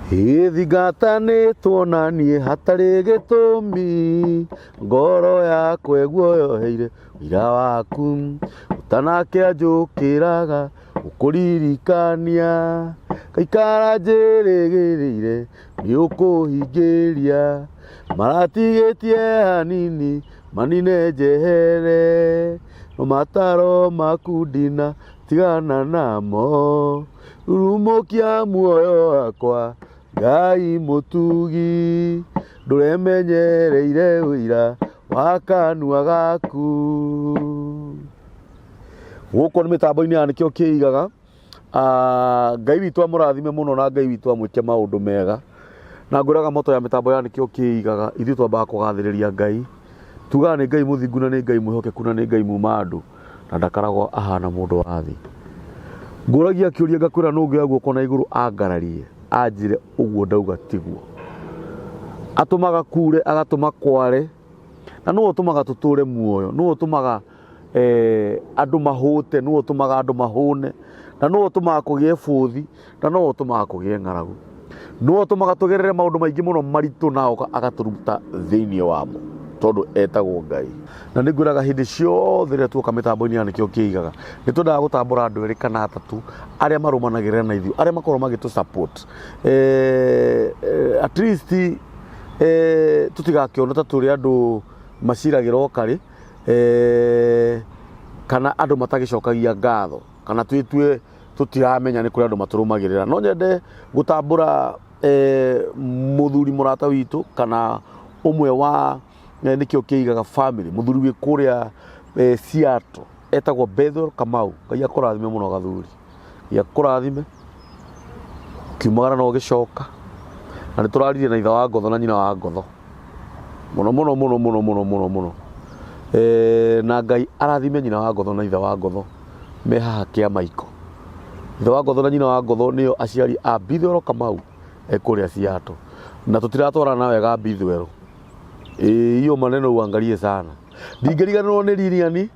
Ĩthingatanĩtwo na niĩ hatarĩ gĩtũmi, ngoro yakwa ĩguoyoheire ũira waku, ũtanakĩa njũkĩraga gũkũririkania, ngaikara njĩrĩgĩrĩire nĩ ũkũhingĩria, maratigĩtie hanini manine njehere, no mataro maku ndinatigana namo. Rurumũkia muoyo wakwa Ngai mũtugi, ndũremenyereire ũira wa kanua gaku. Gũkũ nĩ mĩtambo-inĩ ya nĩkĩo kĩigaga. Ah, Ngai witũ amũrathime mũno na Ngai witũ amwĩke maũndũ mega. Na ngwĩraga moto ya mĩtambo ya nĩkĩo kĩigaga, ithuĩ twambaga kũgathĩrĩria Ngai. Tugaga nĩ Ngai mũthingu na nĩ Ngai mwĩhokeku na nĩ Ngai muma andũ. Na ndakaragwo ahana mũndũ wa thĩ. Ngũragia kĩũria ngakwĩra nũ ũngĩoya guoko na igũrũ angararie anjĩre ũguo ndauga tiguo. Atũmaga kure agatũma kware na nĩwe ũtũmaga tũtũre muoyo, nĩwe ũtũmaga eh, andũ mahũte, nĩwe ũtũmaga andũ mahũne, na nĩwe ũtũmaga kũgĩe bũthi, na nĩwe ũtũmaga kũgĩe ng'aragu. Nĩwe ũtũmaga tũgerere maũndũ maingĩ mũno maritũ na oka agatũruta thĩinĩ wamo tondũ etagwo Ngai. Na nĩ ngwĩraga hĩndĩ ciothe rĩrĩa tuoka mĩtambo-inĩ ya nĩkĩo kĩigaga nĩ twendaga gũtambũra andũ erĩ kana atatũ arĩa marũmanagĩrĩra na ithuĩ, arĩa makoragwo magĩtũ support at least tũtigakĩone ta tũrĩ andũ maciragĩra o karĩ kana andũ matagĩcokagia ngatho kana twĩtue tũtiramenya nĩ kũrĩ andũ matũrũmagĩrĩra. No nyende gũtambũra mũthuri mũrata witũ kana ũmwe wa nĩkĩo kĩigaga family, mũthuri wĩ kũrĩa Seattle etagwo Bethel Kamau. Ngai akũrathime mũno gathuri, Ngai akũrathime ũkiumagara na ũgĩcoka. Na nĩ tũraririe na ithe wa ngotho na nyina wa ngotho mũno mũno mũno mũno mũno mũno mũno. Na Ngai arathime nyina wa ngotho na ithe wa ngotho me haha Kĩamaiko. Ithe wa ngotho na nyina wa ngotho nĩo aciari a Bithwero Kamau e kũrĩa Seattle. Na tũtiratwarana wega Bithwero. Ĩĩ hiyo maneno uangalie sana. Ndingĩriganĩrwo nĩ Lilian,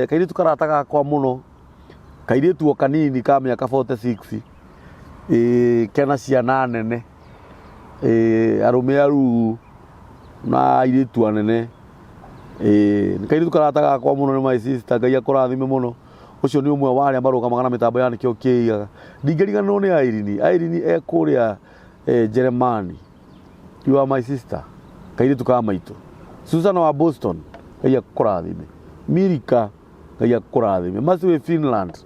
kairĩtu karata gakwa mũno, kairĩtu o kanini ka mĩaka 46, ĩĩ kena ciana nene, ĩĩ arũme aruu na airĩtu anene. Ĩĩ nĩ kairĩtu karata gakwa mũno nĩ my sister, Ngai akũrathime mũno. Ũcio nĩ ũmwe wa arĩa marũgamaga na mĩtambo ya nĩkĩo kĩigaga. Ndingĩriganĩrwo nĩ Irene, Irene e kũrĩa Jeremani. You are my sister. Kairĩtu ka maitũ. Susan wa Boston, Ngai akũrathime. Milika, Ngai akũrathime. Mercy wĩ Finland,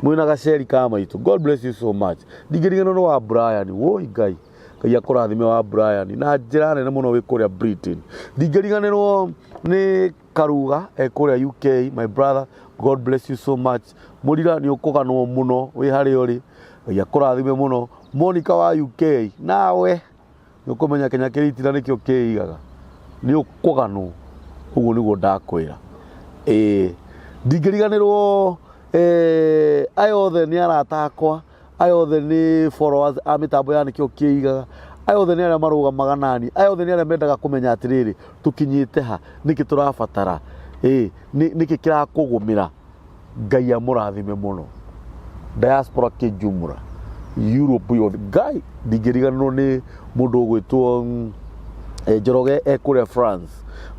mwĩna gaceri ka maitũ. God bless you so much. Ndingĩriganĩrwo nĩ wa Brian, woi Ngai. Ngai akũrathime wa Brian na njĩra nene mũno wĩ kũrĩa Britain. Ndingĩriganĩrwo nĩ Karuga e kũrĩa UK, my brother, God bless you so much. Mũrira nĩ ũkũganwo mũno wĩ harĩa ũrĩ. Ngai akũrathime mũno. Monica wa UK, nawe nĩ ũkũmenya Kenya kĩritira nĩkĩo kĩigaga. Nĩ ũkũganwo. Ũguo nĩguo ndakwĩra. Ĩĩ ndingĩriganĩrwo aya othe nĩ arata akwa, aya othe nĩ followers a mĩtambo ya nĩkĩo kĩigaga, aya othe nĩ arĩa marũgamaga nani, aya othe nĩ arĩa mendaga kũmenya atĩrĩrĩ, tũkinyĩte ha, nĩkĩ tũrabatara, ĩĩ nĩkĩ kĩrakũgũmĩra. Ngai amũrathime mũno. Diaspora kĩjumla, Europe yothe. Ngai ndingĩriganĩrwo nĩ mũndũ ũgwĩtwo Njoroge e kũrĩa France.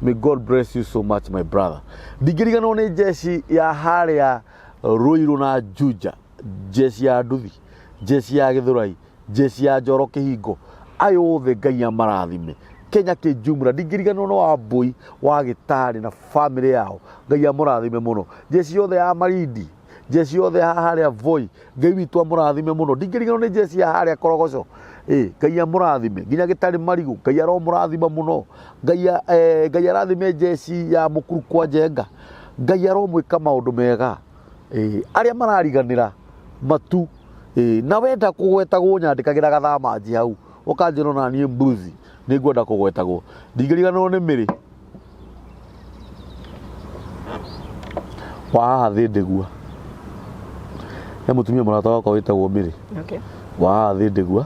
May God bless you so much my brother. Ndingĩriganĩrwo nĩ jeshi ya harĩa Ruiru na Juja, jeshi ya nduthi, jeshi ya Gĩthũrai, jeshi ya Njoro Kĩhingo. Aya othe Ngai amarathime. Kenya kĩjumla, ndingĩriganĩrwo nĩ Wambũi wa Gĩtarĩ na family yao. Ngai amũrathime mũno. Jeshi yothe ya Malindi, jeshi yothe ya harĩa Voi, Ngai witũ amũrathime mũno. Ndingĩriganĩrwo nĩ jeshi ya harĩa Korogoco. Ĩ, Ngai amũrathime. Nginya Gĩtarĩ Marigũ, Ngai aromũrathima mũno. Ngai Ngai arathime jeshi ya Mũkuru kwa Njenga. Ngai aromwĩka maũndũ mega. Ĩ, arĩa marariganĩra matu. Ĩ, na wenda kũgwetagwo nyandĩkagĩra gathamanji hau ũkanjĩra ona niĩ mbuzi nĩ ngwenda kũgwetagwo. Ndingĩriganĩrwo nĩ Mĩrĩ wa haha Thĩndĩgua. He mũtumia mũrata wakwa wĩtagwo Mĩrĩ wa haha Thĩndĩgua,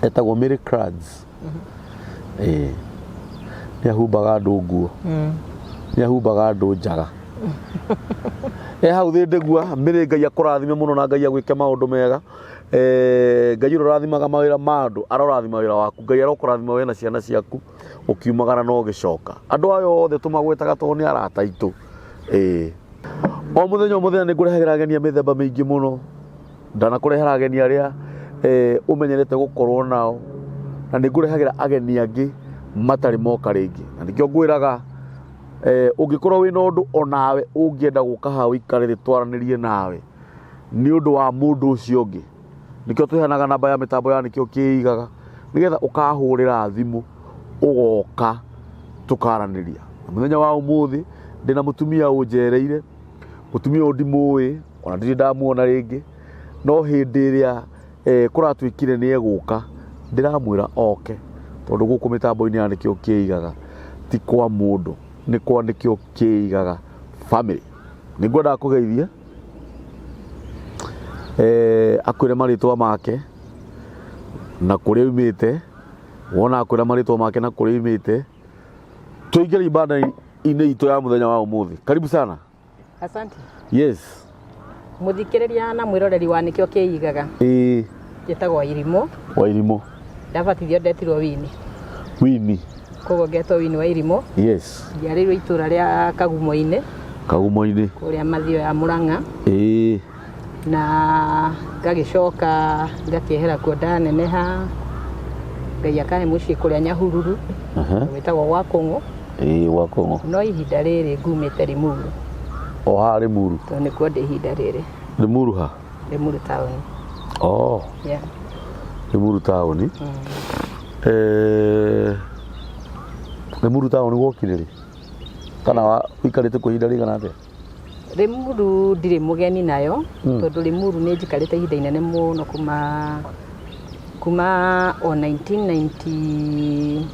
etagwo Mĩrĩ Crads. Ĩĩ nĩ ahumbaga andũ nguo, nĩ ahumbaga andũ njaga. E hau thĩ ndĩgua mĩrĩ. Ngai akũrathime mũno na Ngai agwĩke maũndũ mega. Ngai ũrĩa ũrathimaga mawĩra ma andũ arorathima wĩra waku. Ngai arokũrathima we na ciana ciaku ũkiumagara na ũgĩcoka. Andũ aya othe tũmagwetaga tondũ nĩ arata aitũ. Ĩĩ, o mũthenya o mũthenya nĩ ngũrehagĩra ageni a mĩthemba mĩingĩ mũno. Ndanakũrehera ageni arĩa ũmenyerete gũkorwo nao, na nĩ ngũrehagĩra ageni angĩ matarĩ moka rĩngĩ. Na nĩkĩo ngwĩraga, ũngĩkorwo wĩna ũndũ onawe ũngĩenda gũka haha ũikare thĩ twaranĩrie nawe nĩ ũndũ wa mũndũ ũcio ũngĩ, nĩkĩo tũheanaga namba ya mĩtambo ya nĩkĩo kĩigaga, nĩgetha ũkahũrĩra thimũ ũgoka tũkaranĩria. Na mũthenya wa ũmũthĩ ndĩna mũtumia ũnjereire, mũtumia ũyũ ndimũĩ ona ndirĩ ndamuona rĩngĩ, no hĩndĩ ĩrĩa kũratuĩkire nĩ egũka ndĩramwĩra oke, tondũ gũkũ mĩtambo-inĩ ya nĩkĩo kĩigaga ti kwa mũndũ, nĩ kwa nĩkĩo kĩigaga family. Nĩ ngwendaga kũgeithia akwĩre marĩtwa make na kũrĩa aumĩte. Wona akwĩra marĩtwa make na kũrĩa aumĩte, tũingĩre ibanda-inĩ itũ ya mũthenya wa ũmũthĩ. Karibu sana. Asante. Yes. Mũthikĩrĩria na mwĩroreri wa nĩkĩo kĩigaga. Ĩĩ. Njĩtagwo Irimũ. Wa Irimũ. Ndabatithio ndetirwo Wini. Wini. Koguo ngetwo Wini wa Irimũ. Yes. Njiarĩirwo itũra rĩa Kagumo-inĩ. Kagumo-inĩ. Kũrĩa Mathio ya Mũrang'a. Ĩĩ. Na ngagĩcoka ngakĩehera kuo ndaneneha. Ngai akahe mũciĩ kũrĩa Nyahururu. Gwĩtagwo gwa Kũng'ũ. Ĩĩ, gwa Kũng'ũ. No ihinda rĩrĩ ngumĩte Limuru. O haha Limuru? Tondũ nĩkuo ndĩ ihinda rĩrĩ. Limuru ha? Limuru taũni. Oh. Yeah. Limuru taũni. Limuru taũni wokire rĩ? Kana ũikarĩte kuo ihinda rĩigana atĩa? Limuru ndirĩ mũgeni nayo, tondũ Limuru nĩ njikarĩte ihinda inene mũno kuma o 1995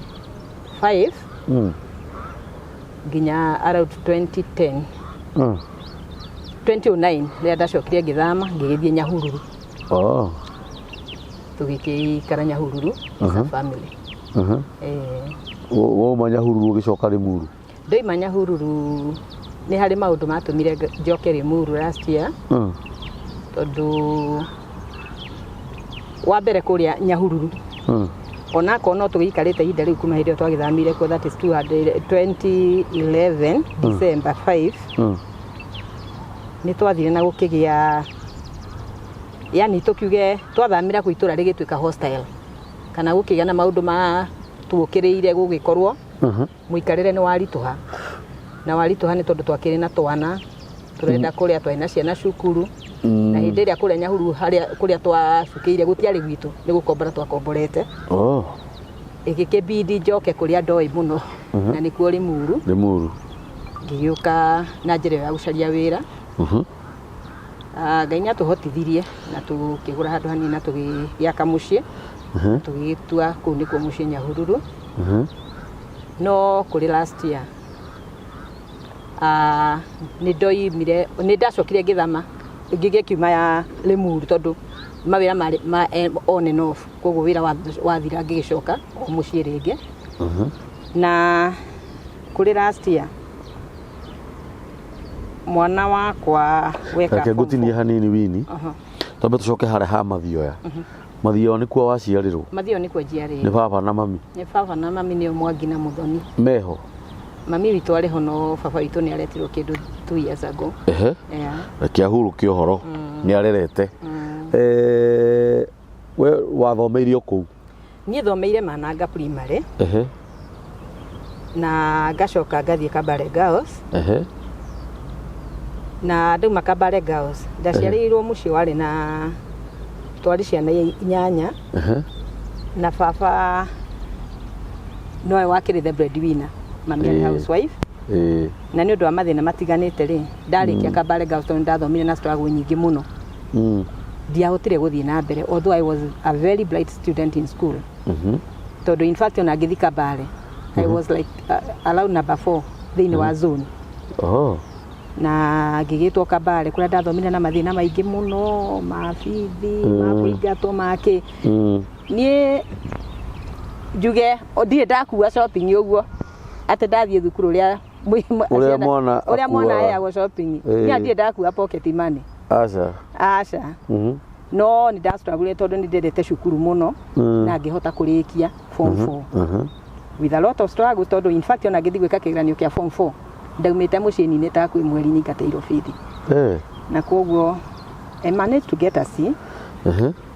nginya around 2010, 2009 rĩrĩa ndacokire ngĩthama ngĩgĩthiĩ Nyahururu. Oh. Tũgĩkĩikara Nyahururu as a family. Wauma Nyahururu ũgĩcoka Limuru? Ndoima Nyahururu nĩ harĩ maũndũ matũmire njoke Limuru last year, tondũ wa mbere kũrĩa Nyahururu, onakorwo no tũgĩikarĩte ihinda rĩu kuma hĩndĩ ĩyo twagĩthamire kuo, that is 200 2011 December 5, nĩ twathire na gũkĩgĩa, yani tũkiuge twathamĩra kũ itũra rĩgĩtuĩka hostile, kana gũkĩgĩa na maũndũ ma tuũkĩrĩire, gũgĩkorwo mũikarĩre nĩ waritũha, na waritũha nĩ tondũ twakĩrĩ na twana tũrenda kũrĩa, twarĩ na ciana cukuru, na hĩndĩ ĩrĩa kũrĩa Nyahururu harĩa kũrĩa twacukĩire gũtiarĩ gwitũ, nĩ gũkombora twakomborete. Oh. Ĩgĩkĩbidi njoke kũrĩa ndoĩ mũno, na nĩkuo Limuru. Limuru. Ngĩgĩũka na njĩra ĩyo ya gũcaria wĩra. Ngai nĩ atũhotithirie na tũkĩgũra handũ hanini na tũgĩaka mũciĩ, tũgĩgĩtua kũu nĩkuo mũciĩ Nyahururu. No kũrĩ last year nĩ ndoimire, nĩ ndacokire ngĩthama ngĩgĩkiuma ya Limuru, tondũ mawĩra marĩ ma on and off, koguo wĩra wathira ngĩgĩcoka o mũciĩ rĩngĩ. Na kũrĩ last year mwana wakwa weka Reke form ngũtinie four. hanini, Wini. Twambe tũcoke harĩa ha Mathioya. Mathioya nĩkuo waciarĩrwo? Mathioya nĩkuo Nĩ njiarĩirwo. baba na mami? Nĩ baba na mami, nĩo Mwangi na Muthoni. Meho? Mami witũ arĩ ho, no baba witũ nĩ aretirwo kĩndũ 2 years ago. Ehe. Yeah. Reke ahurũke ũhoro, nĩ arerete. We wathomeire o kũu? Niĩ thomeire Mananga Primary na ngacoka ngathiĩ Kabare Girls, na ndauma Kabare Girls, ndaciarĩirwo mũciĩ warĩ na twarĩ ciana inyanya, na baba nowe wakĩrĩ the breadwinner, mami arĩ housewife. Na nĩ ũndũ wa mathĩna matiganĩte rĩ, ndarĩkia Kabare Girls, tondũ ndathomire na struggle nyingĩ mũno, ndiahotire gũthiĩ na mbere, although I was a very bright student in school, tondũ in fact ona ngĩthi Kabare I was like around number 4 thĩinĩ wa zone. Oh. Na ngĩgĩtwo Kabare kũrĩa ndathomire na mathĩna maingĩ mũno ma bithi, ma kũingatwo, ma kĩ. Niĩ njuge o ndirĩ ndakua shopping ũguo atĩ ndathiĩ thukuru ũrĩa Ũrĩa mwana ũrĩa mwana akuaga. aheagwo shopping. Ĩĩ. Niĩ ndirĩ ndakua pocket money. Aca. Aca. No nĩ ndastruggle tondũ nĩ ndendete cukuru mũno na ngĩhota kũrĩkia form 4 with a lot of struggle, tondũ in fact ona ngĩthiĩ gwĩka kĩgeranio kĩa form 4 ndaumĩte mũciĩ ninĩtaga kwĩ mweri nyingatĩirwo bithi, na koguo I managed to get a C,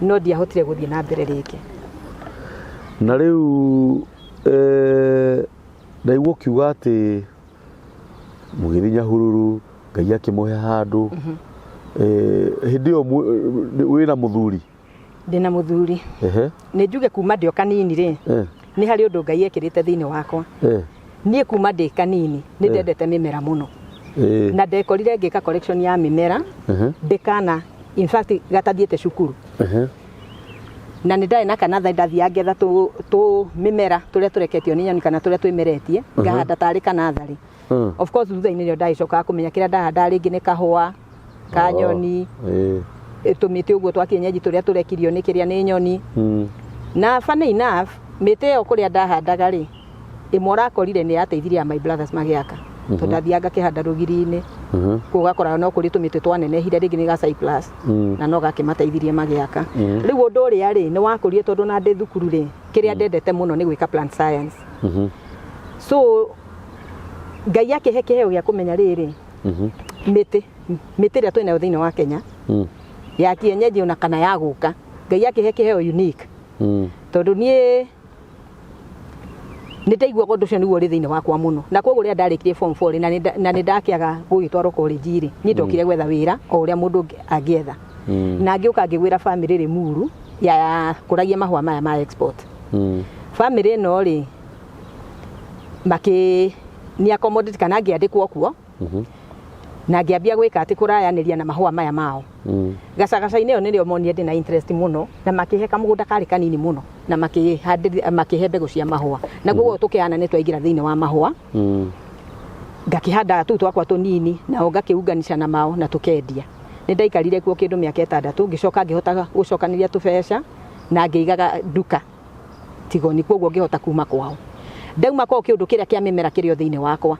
no ndiahotire gũthiĩ na mbere rĩngĩ. Na rĩu ndaigua ũkiuga atĩ mũgĩthiĩ Nyahururu, Ngai akĩmũhe handũ. Hĩndĩ ĩyo wĩna mũthuri? Ndĩna mũthuri. Nĩ njuge kuma ndĩ o kanini rĩ, nĩ harĩ ũndũ Ngai ekĩrĩte thĩinĩ wakwa. Niĩ kuma ndĩ kanini nĩ ndendete mĩmera mũno, na ndekorire ngĩka collection ya mĩmera ndĩkana, in fact gatathiĩte cukuru, na nĩ ndarĩ na kanatha ndathiaga ngetha tũ mĩmera tũrĩa tũreketio nĩ nyoni kana tũrĩa twĩmeretie, ngahanda tarĩ kanatharĩ. Of course thutha-inĩ nĩo ndagĩcokaga kũmenya kĩrĩa ndahanda rĩngĩ nĩ kahũa ka nyoni, tũmĩtĩ ũguo twa kienyeji tũrĩa tũrekirio nĩ kĩrĩa nĩ nyoni. Na funny enough, mĩtĩ ĩyo kũrĩa ndahandaga rĩ, ĩmwe ũrakorire nĩ yateithirie my brothers magĩaka, tondũ ndathiaga ngakĩhanda rũgiri-inĩ kũu, ũgakora no kũrĩ tũmĩtĩ twanenehire, rĩngĩ nĩ ga cypress, na no gakĩmateithirie magĩaka. Rĩu ũndũ ũrĩa rĩ nĩ wakũrire, tondũ na ndĩ thukuru rĩ, kĩrĩa ndendete mũno nĩ gwĩka plant science. So Ngai akĩhe kĩheo gĩa kũmenya rĩrĩ, mĩtĩ ĩrĩa twĩnayo thĩinĩ wa Kenya ya kienyeji ona kana ya gũka, Ngai akĩhe kĩheo unique, tondũ niĩ nĩ ndaiguaga ũndũ ũcio nĩguo ũrĩ thĩinĩ wakwa mũno. Na koguo rĩrĩa ndarĩkirie form 4 rĩ, na nĩ ndakĩaga gũgĩtwarwo college rĩ, niĩ ndokire gwetha wĩra o ũrĩa mũndũ ũngĩ angĩetha, na ngĩũka ngĩgwĩra family Limuru ya kũragia mahũa maya ma export. Family ĩno rĩ, makĩ ni accommodate kana ngĩandĩkwo kuo, na ngĩambia gwĩka atĩ kũrayanĩria na mahũa maya mao. Gacagaca-inĩ ĩyo nĩrĩo monire ndĩna interest mũno, na makĩhe kamũgũnda karĩ kanini mũno, na makĩhandĩria, makĩhe mbegũ cia mahũa, na koguo tũkĩhana nĩ twaingĩra thĩinĩ wa mahũa. Ngakĩhanda tũu twakwa tũnini, nao ngakĩunganisha na mao na tũkendia. Nĩ ndaikarire kuo kĩndũ mĩaka 6, ngĩcoka ngĩhota gũcokanĩria tũbeca na ngĩigaga nduka Tigoni. Koguo ngĩhota kuma kwao. Ndauma kwao, kĩũndũ kĩrĩa kĩa mĩmera kĩrĩ o thĩinĩ wakwa,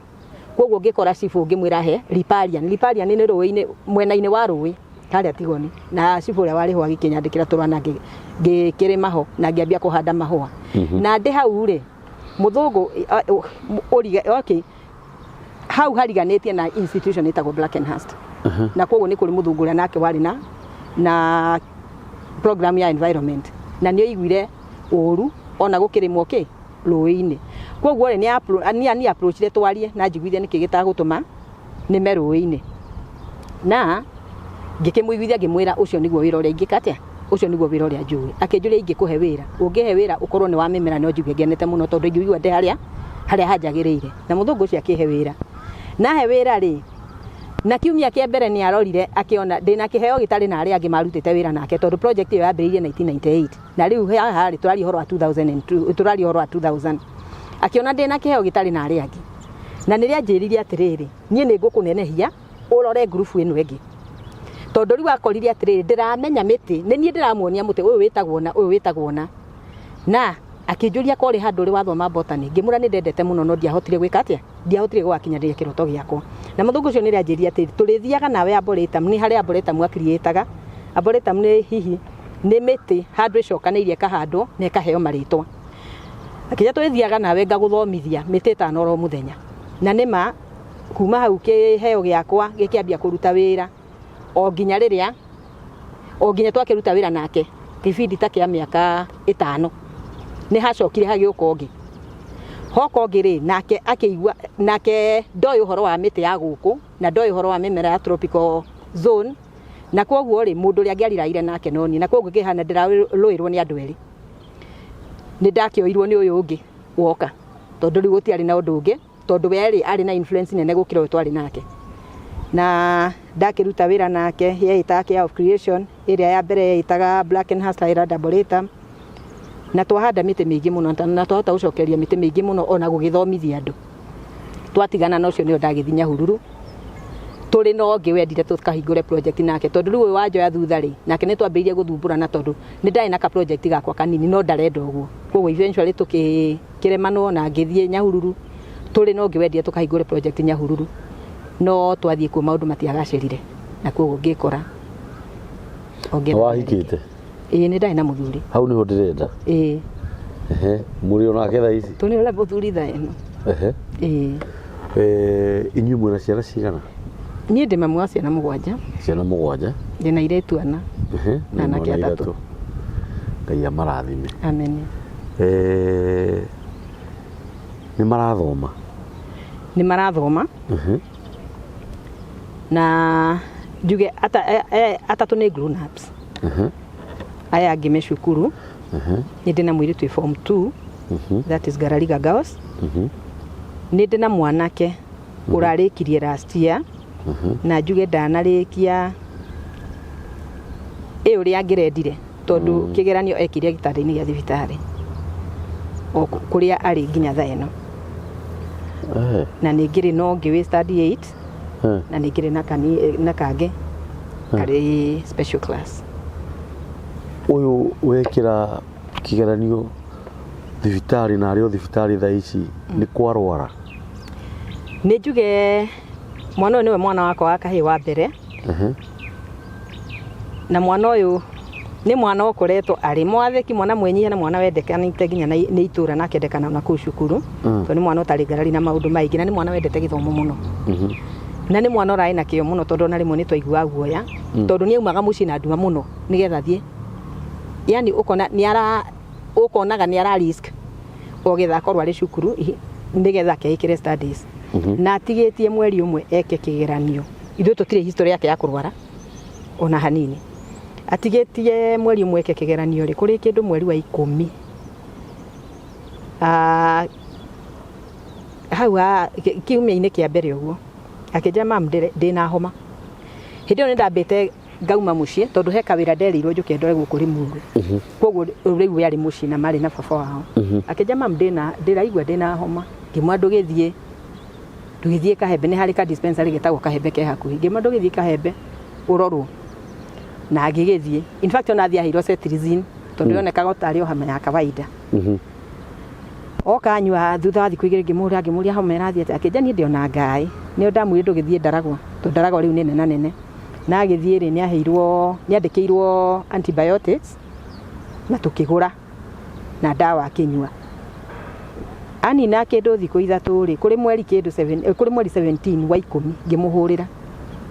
koguo ngĩkora cibũ ngĩmwĩra he riparian. Riparian nĩ rũĩ-inĩ, mwena-inĩ wa rũĩ harĩa Tigoni, na cibũ ũrĩa warĩ ho agĩkĩnyandĩkĩra tũrũa na ngĩkĩrĩma ho na ngĩambia kũhanda mahũa. Na ndĩ hau rĩ, mũthũngũ okay, hau hariganĩtie na institution ĩtagwo Brackenhurst, na koguo nĩ kũrĩ mũthũngũ ũrĩa nake warĩ na program ya environment, na nĩ oiguire ũru ona gũkĩrĩmwo kĩ rũĩ-inĩ. Koguo rĩ, nĩ approachire twarie na njiguithie nĩkĩ gĩtagũtũma nĩme rũĩ-inĩ, na ngĩkĩmũiguithia, ngĩmwĩra ũcio nĩguo wĩra ũrĩa ingĩka atĩa, ũcio nĩguo wĩra ũrĩa njũĩ. Akĩnjũria ingĩkũhe wĩra, ũngĩhe wĩra ũkorwo nĩ wa mĩmera no njigue ngenete mũno, tondũ ingĩigua ndĩ harĩa harĩa hanjagĩrĩire. Na mũthũngũ ũcio akĩhe wĩra. Na he wĩra rĩ, na kiumia kĩa mbere nĩ arorire akĩona ndĩna kĩheo gĩtarĩ na arĩa angĩ marutĩte wĩra nake, tondũ project ĩyo yambĩrĩirie 1998 na rĩu haha rĩ, tũraria ũhoro wa 2002, tũraria ũhoro wa 2000. Akĩona ndĩna kĩheo gĩtarĩ na arĩa angĩ, na nĩrĩa anjĩrire atĩrĩrĩ, niĩ nĩ ngũkũnenehia ũrore ngurubu ĩno ĩngĩ, tondũ rĩu akorire atĩrĩrĩ, ndĩramenya mĩtĩ, nĩ niĩ ndĩramuonia mũtĩ ũyũ wĩtagwo na ũyũ wĩtagwo na akĩnjũria korĩ handũ ũrĩ wathoma botany. Ngĩmwĩra nĩ ndendete mũno, no ndiahotire gwĩka atĩa, ndiahotire gũgakinyanĩria kĩroto gĩakwa. Na mũthũngũ ũcio nĩ anjĩrire atĩ tũrĩthiaga nawe arboretum. Nĩ harĩa arboretum akiriĩtaga. Arboretum nĩ hihi nĩ mĩtĩ handũ ĩcokanĩirie, ĩkahandwo na ĩkaheo marĩtwa. Akĩnjĩra tũrĩthiaga nawe ngagũthomithia mĩtĩ 5 oro mũthenya. Na nĩma kuma hau kĩheo gĩakwa gĩkĩambia kũruta wĩra o nginya rĩrĩa o nginya twakĩruta wĩra nake kĩbindi ta kĩa mĩaka 5. Nĩ hacokire hagĩũka ũngĩ, hoka ũngĩ rĩ, nake akĩigua nake ndoĩ ũhoro wa mĩtĩ ya gũkũ na ndoĩ ũhoro wa mĩmera ya tropical zone, na koguo rĩ, mũndũ ũrĩa angĩariraire nake no niĩ, na koguo ngĩhana ndĩrarũĩrwo nĩ andũ erĩ. Nĩ ndakĩoirwo nĩ ũyũ ũngĩ woka, tondũ rĩu gũtiarĩ na ũndũ ũngĩ, tondũ we rĩ, arĩ na influence nene gũkĩra ũyũ twarĩ nake. Na ndakĩruta wĩra nake yeĩtaga Care of Creation, ĩrĩa ya mbere yeĩtaga Brackenhurst Highland Arboretum, na twahanda mĩtĩ mĩingĩ mũno na twahota gũcokereria mĩtĩ mĩingĩ mũno ona gũgĩthomithia andũ. Twatigana na ũcio, nĩyo ndagĩthiĩ Nyahururu tũrĩ na ũngĩ wendire tũkahingũre project nake, tondũ rĩu ũyũ wanjoya thutha rĩ, nake nĩ twambĩrĩirie gũthumbũrana, tondũ nĩ ndarĩ na ka project gakwa kanini no ndarenda ũguo. Koguo eventually tũkĩremanwo na ngĩthiĩ Nyahururu. Tũrĩ na ũngĩ wendire tũkahingũre project Nyahururu, no twathiĩ kuo maũndũ matiagacĩrire, na koguo ngĩkora Na wahikĩte? Ĩĩ, nĩ ndarĩ na mũthuri. Hau nĩho ndĩrenda. Ĩĩ. Ehe, mũrĩ onake thaa ici? Tũrĩ na mũthuri thaa ĩno. Ehe. Ĩĩ. Inyuĩ mwĩna ciana cigana? Niĩ ndĩ mamu wa ciana 7. Ciana 7. Ndĩna airĩtu 4. Ehe, na anake mwana 3. 3. Ngai amarathime. Amen. Nĩ marathoma? Nĩ marathoma. Na njuge 3 nĩ grown ups. Aya angĩ me cukuru. Nĩ ndĩ na mũirĩtu wĩ form 2. That is Garariga Girls. Nĩ ndĩ na mwanake ũrarĩkirie last year. Na njuge ndanarĩkia ĩ ũrĩa angĩrendire, tondũ kĩgeranio ekire gĩtanda-inĩ gĩa thibitarĩ o kũrĩa arĩ nginya thaa ĩno. Na nĩ ngĩrĩ na ũngĩ wĩ study 8. Na nĩ ngĩrĩ na kangĩ karĩ special class. Ũyũ wekĩra kĩgeranio thibitarĩ na arĩ o thibitarĩ thaa ici nĩ kwarwara? Nĩ njuge mwana ũyũ nĩwe mwana wakwa wa kahĩĩ wa mbere. Na mwana ũyũ nĩ mwana ũkoretwo arĩ mwathĩki, mwana mwĩnyihia na mwana wendekanĩte nginya nĩ itũra na akendekana ona kũu cukuru. Tondũ nĩ mwana ũtarĩ ngarari na maũndũ maingĩ, na nĩ mwana wendete gĩthomo mũno. Na nĩ mwana ũrarĩ na kĩyo mũno, tondũ ona rĩmwe nĩ twaiguaga guoya, tondũ nĩ aumaga mũciĩ na nduma mũno nĩgetha athiĩ. Yani ũkona nĩ ara, ũkonaga nĩ ara risk o getha akorwo arĩ cukuru nĩgetha akeĩkĩre studies. Na atigĩtie mweri ũmwe eke kĩgeranio. Ithuĩ tũtirĩ history yake ya kũrwara ona hanini. Atigĩtie mweri ũmwe eke kĩgeranio rĩ, kũrĩ kĩndũ mweri wa 10. Hau kiumia-inĩ kĩa mbere ũguo, akĩnjĩra mam, ndĩna homa. Hĩndĩ ĩyo nĩ ndambĩte ngauma mũciĩ, tondũ he kawĩra nderĩirwo njũke ndore gũkũ Limuru. Koguo rĩu yarĩ mũciĩ na marĩ na baba wao. Akĩnjĩra mam, ndĩraigua ndĩna homa. Ngĩmwĩra ndũgĩthiĩ Kahembe, nĩ harĩ ka dispensary getagwo Kahembe ke hakuhĩ. Ngĩmwĩra ndũgĩthiĩ Kahembe ũrorwo. Na agĩgĩthiĩ. In fact ona athiĩ aheirwo cetirizine, tondũ yonekaga o tarĩ o homa ya kawaida. Oka anyua thutha wa thikũ igĩrĩ ngĩmũhũrĩra, ngĩmũria homa ĩrathiĩ atĩa, akĩnjĩra niĩ ndĩona ngaĩ. Nĩo ndamwĩrire ndũgĩthiĩ Ndaragwa, tondũ Ndaragwa rĩu nĩ nena nene. Na agĩthiĩ rĩ, nĩ andĩkĩirwo antibiotics na tũkĩgũra na ndawa akĩnyua. Anina kĩndũ thikũ 3 rĩ, kũrĩ mweri kĩndũ seven, kũrĩ mweri 17 wa 10 ngĩmũhũrĩra.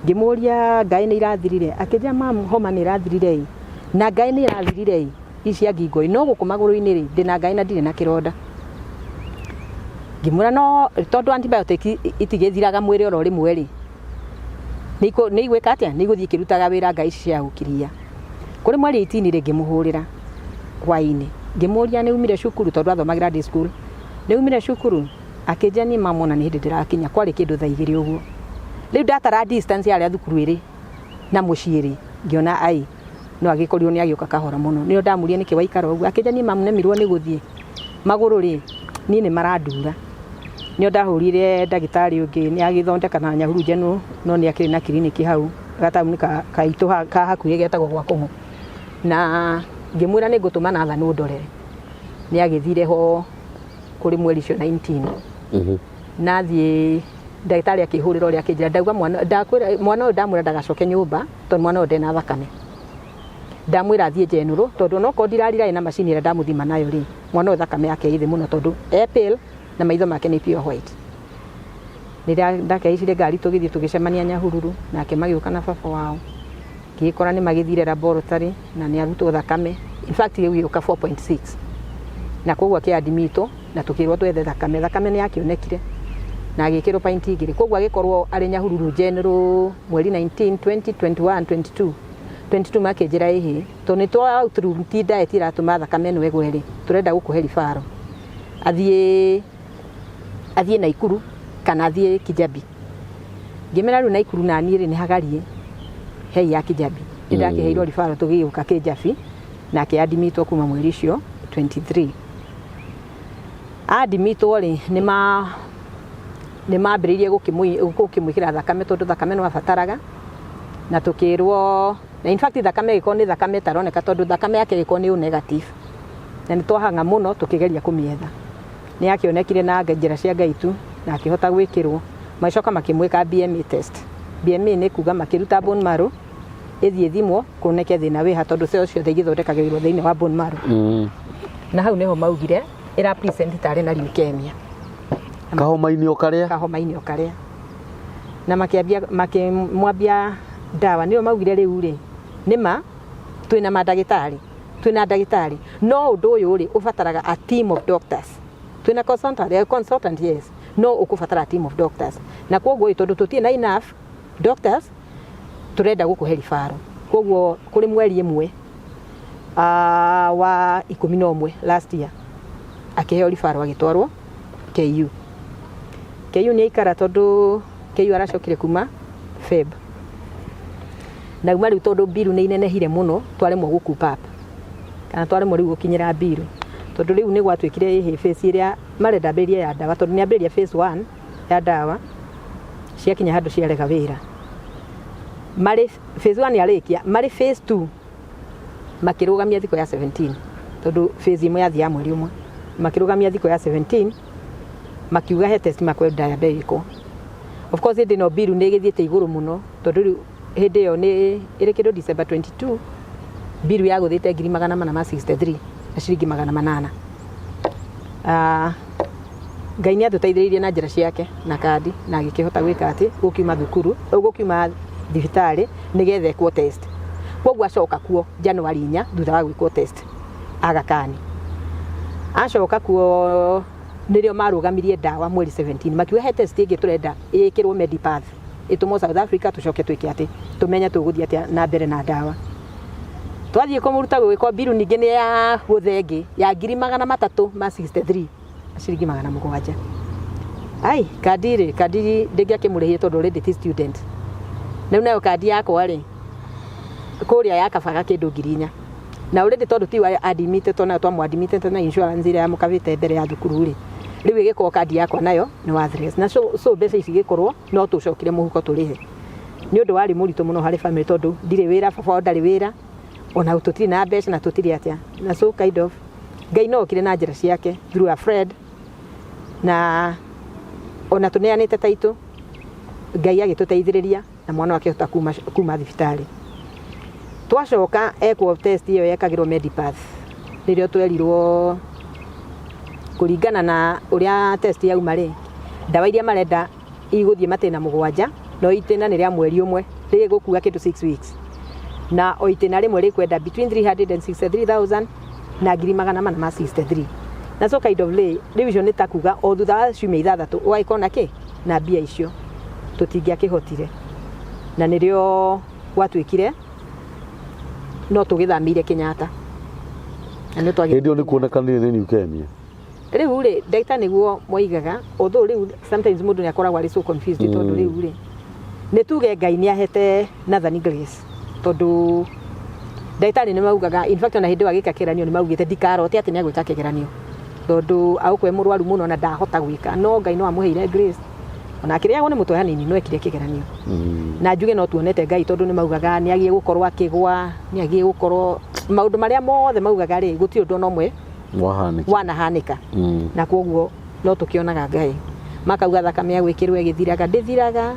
Ngĩmũria ngaĩ nĩ irathirire, akĩnjĩra mam, homa nĩ irathirire ĩ, na ngaĩ nĩ irathirire ĩ, ici cia ngingo ĩ, no gũkũ magũrũ-inĩ rĩ, ndĩna ngaĩ na ndirĩ na kĩronda. Ngĩmwĩra no tondũ antibiotic itigĩthiraga mwĩrĩ oro rĩmwe rĩ, nĩ igwĩka atĩa, nĩ igũthiĩ ikĩrutaga wĩra ngaĩ ici cia gũkiria. Kũrĩ mweri 18 rĩ, ngĩmũhũrĩra hwaĩ-inĩ, ngĩmũria nĩ umire cukuru, tondũ athomagĩra day school, nĩ umire cukuru, akĩnjĩra niĩ mama ona nĩ hĩndĩ ndĩrakinya, kwarĩ kĩndũ thaa 2 ũguo. Rĩu ndatara distance ya harĩa thukuru ĩrĩ na mũciĩ rĩ, ngĩona ai no agĩkorirwo nĩ agĩũka kahora mũno. Nĩo ndamũria nĩkĩ waikara ũguo, akĩnjĩra niĩ mamu nemirwo nĩ gũthiĩ magũrũ rĩ, niĩ nĩ marandura. Nĩo ndahũrire ndagĩtarĩ ũngĩ, nĩ agĩthondeka na Nyahururu General, no nĩ akĩrĩ na kiriniki hau gataũni kaitũ ka hakuhĩ getagwo gwa Kũng'ũ. Na ngĩmwĩra nĩ ngũtũma Nathan ũndorere. Nĩ agĩthire ho kũrĩ mweri ũcio 19. Na athiĩ ndagĩtarĩ akĩhũrĩra ũrĩa akĩnjĩra, ndauga mwana, ndakwĩra mwana ũyũ ndamwĩra ndagacoke nyũmba tondũ mwana ũyũ ndena thakame. Ndamwĩra athiĩ general tondũ onokorwo ndirarira ĩna macini ĩrĩa ndamũthima nayo rĩ, mwana ũyũ thakame yake ĩ thĩ mũno tondũ e pale na maitho make nĩ pure white. Rĩrĩa ndakĩhaicire ngari tũgĩthiĩ tũgĩcemania Nyahururu nake magĩũka na baba wao. Ngĩgĩkora nĩ magĩthire laboratory na nĩ arutwo thakame. In fact rĩu ĩgĩũka 4.6. Na koguo akĩadmitwo na tũkĩrwo twethe thakame. Thakame nĩ yakĩonekire na agĩkĩrwo pint 2. Koguo agĩkorwo arĩ Nyahururu General mweri 19, 20, 21, 22. 22 makĩnjĩra ĩhĩ, tondũ nĩ twa outlook ti diet iratũma thakame ĩno ĩgwe rĩ, tũrenda gũkũhe referral. Athiĩ Naikuru kana athiĩ Kijabi. Ngĩmera rĩu Naikuru na niĩ rĩ nĩ hagarie, hei ya Kijabi. Nĩ ndakĩheirwo referral tũgĩũka Kijabi nake admitwo kuma mweri ũcio 23. Admitwo rĩ, nĩ mambĩrĩirie gũkĩmwĩkĩra thakame tondũ thakame no abataraga, na tũkĩrwo, na in fact thakame ĩgĩkorwo nĩ thakame ĩtaroneka tondũ thakame yake ĩgĩkorwo nĩ O negative. Na nĩ twahang'a mũno tũkĩgeria kũmĩetha. Nĩ yakĩonekire na njĩra cia Ngai tu, Na akĩhota gwĩkĩrwo. Magĩcoka makĩmwĩka BMA test. BMA nĩ kuga makĩruta bone marrow ĩthiĩ ĩthimwo kuoneke thĩna wĩha, tondũ cells ciothe igĩthondekagĩrwo thĩinĩ wa bone marrow. Na hau nĩho maugire ĩra present tarĩ na leukemia. Kahoma-inĩ o karĩa. Kahoma-inĩ o karĩa. Na makĩambia, makĩmwambia ndawa. Nĩo maugire rĩu rĩ, nĩma twĩna mandagĩtarĩ, twĩna ndagĩtarĩ, no ũndũ ũyũ rĩ, ũbataraga a team of doctors. Twĩna consultant, consultant, yes, no ũkũbatara a team of doctors. Na koguo ĩ, tondũ tũtirĩ na enough doctors, tũrenda gũkũhe referral. Koguo kũrĩ mweri 1 wa 11 last year, akĩheo referral, agĩtwarwo KU. KU nĩ aikara, tondũ KU aracokire kuma Feb na uma rĩu, tondũ mbiru nĩ inenehire mũno, twaremwo gũ cope up, kana twaremwo rĩu gũkinyĩra mbiru, tondũ rĩu nĩ gwatuĩkire ĩhĩ phase ĩrĩa marenda ambĩrĩrie ya ndawa, tondũ nĩ ambĩrĩria phase 1 ya ndawa, ciakinya handũ ciarega wĩra. Marĩ phase 1 yarĩkia, marĩ phase 2, makĩrũgamia thikũ ya 17, tondũ phase ĩmwe yathiaga mweri 1. Makĩrũgamia thikũ ya 17, makiuga he test makwenda yambe ĩkwo. Of course, hĩndĩ ĩno mbiru nĩ ĩgĩthiĩte igũrũ mũno, tondũ rĩu hĩndĩ ĩyo nĩ ĩrĩ kĩndũ December 22, mbiru yagũthĩte 463,800. Ngai nĩ atũteithĩrĩirie na njĩra ciake na kandi, na agĩkĩhota gwĩka atĩ gũkiuma thukuru, gũkiuma thibitarĩ nĩgetha ekwo test. Koguo acoka kuo January 4, thutha wa gwĩkwo test Aga Khan. Acoka kuo nĩrĩo marũgamirie ndawa mweri 17, makiuga he test ĩngĩ tũrenda ĩkĩrwo Medipath, ĩtũmwo South Africa, tũcoke twĩke atĩ tũmenye tũgũthiĩ atĩa na mbere na ndawa. Twathiĩ kũmũruta gwĩkwo mbiru ningĩ nĩ ya gũthengĩ ya 363,700. Ai, kandi rĩ, kandi ndĩngĩakĩmũrĩhire, tondũ already ti student. Rĩu nayo kandi yakwa rĩ, kũrĩa yakabaga kĩndũ 4,000, na already tondũ ti wa admitted, nayo twamũ na insurance ĩrĩa yamũkabĩte mbere ya thukuru rĩ, rĩu ĩgĩkorwo kandi yakwa nayo nĩ worthless. Na so mbeca ici igĩkorwo no tũcokire mũhuko tũrĩhe. Nĩ ũndũ warĩ mũritũ mũno harĩ family, tondũ ndirĩ wĩra, baba wao ndarĩ wĩra, ona tũtirĩ na mbeca na tũtirĩ atĩa. Na so kind of Ngai no okire na njĩra ciake through a friend, na ona tũneanĩte taitũ, Ngai agĩtũteithĩrĩria na mwana wake akĩhota kuma thibitarĩ. Twacoka ekwo test ĩyo yekagĩrwo Medipath, nĩrĩo twerirwo kũringana na ũrĩa test yauma rĩ, ndawa iria marenda igũthiĩ matĩna 7, no itĩna nĩ rĩa mweri 1, rĩgũkua kĩndũ 6 weeks, na o itĩna rĩmwe rĩkwenda between 363,000 na 463,000. Na so kind of rĩ, rĩu icio nĩ ta kuga o thutha wa ciumia 6 ũgagĩkorwo na kĩ na mbia icio tũtingĩakĩhotire. Na nĩrĩo gwatuĩkire no tũgĩthamĩire Kenyatta. Na nĩ Hĩndĩ ĩyo nĩ kuonekanire nĩ leukemia? Rĩu rĩ, ndagĩtarĩ nĩguo moigaga, although rĩu sometimes mũndũ nĩ akoragwo arĩ so confused, tondũ rĩu rĩ, nĩ tuge Ngai nĩ ahete Nathan grace, tondũ ndagĩtarĩ nĩ maugaga, in fact, ona hĩndĩ ĩyo agĩka kĩgeranio nĩ maugĩte ndikarote atĩ nĩ agwĩka kĩgeranio, tondũ agũkorwo e mũrwaru mũno na ndahota gwĩka. No Ngai no amũheire grace, ona akĩrĩagwo nĩ mũtwe hanini, no ekire kĩgeranio. Na njuge no tuonete Ngai, tondũ nĩ maugaga nĩ agiĩ gũkorwo akĩgwa, nĩ agiĩ gũkorwo maũndũ marĩa mothe maugaga rĩ, gũtirĩ ũndũ ona ũmwe wahanĩka. Wanahanĩka. Na koguo no tũkĩonaga Ngai. Makauga thakame ya gwĩkĩrwo ĩgĩthiraga, ndĩthiraga,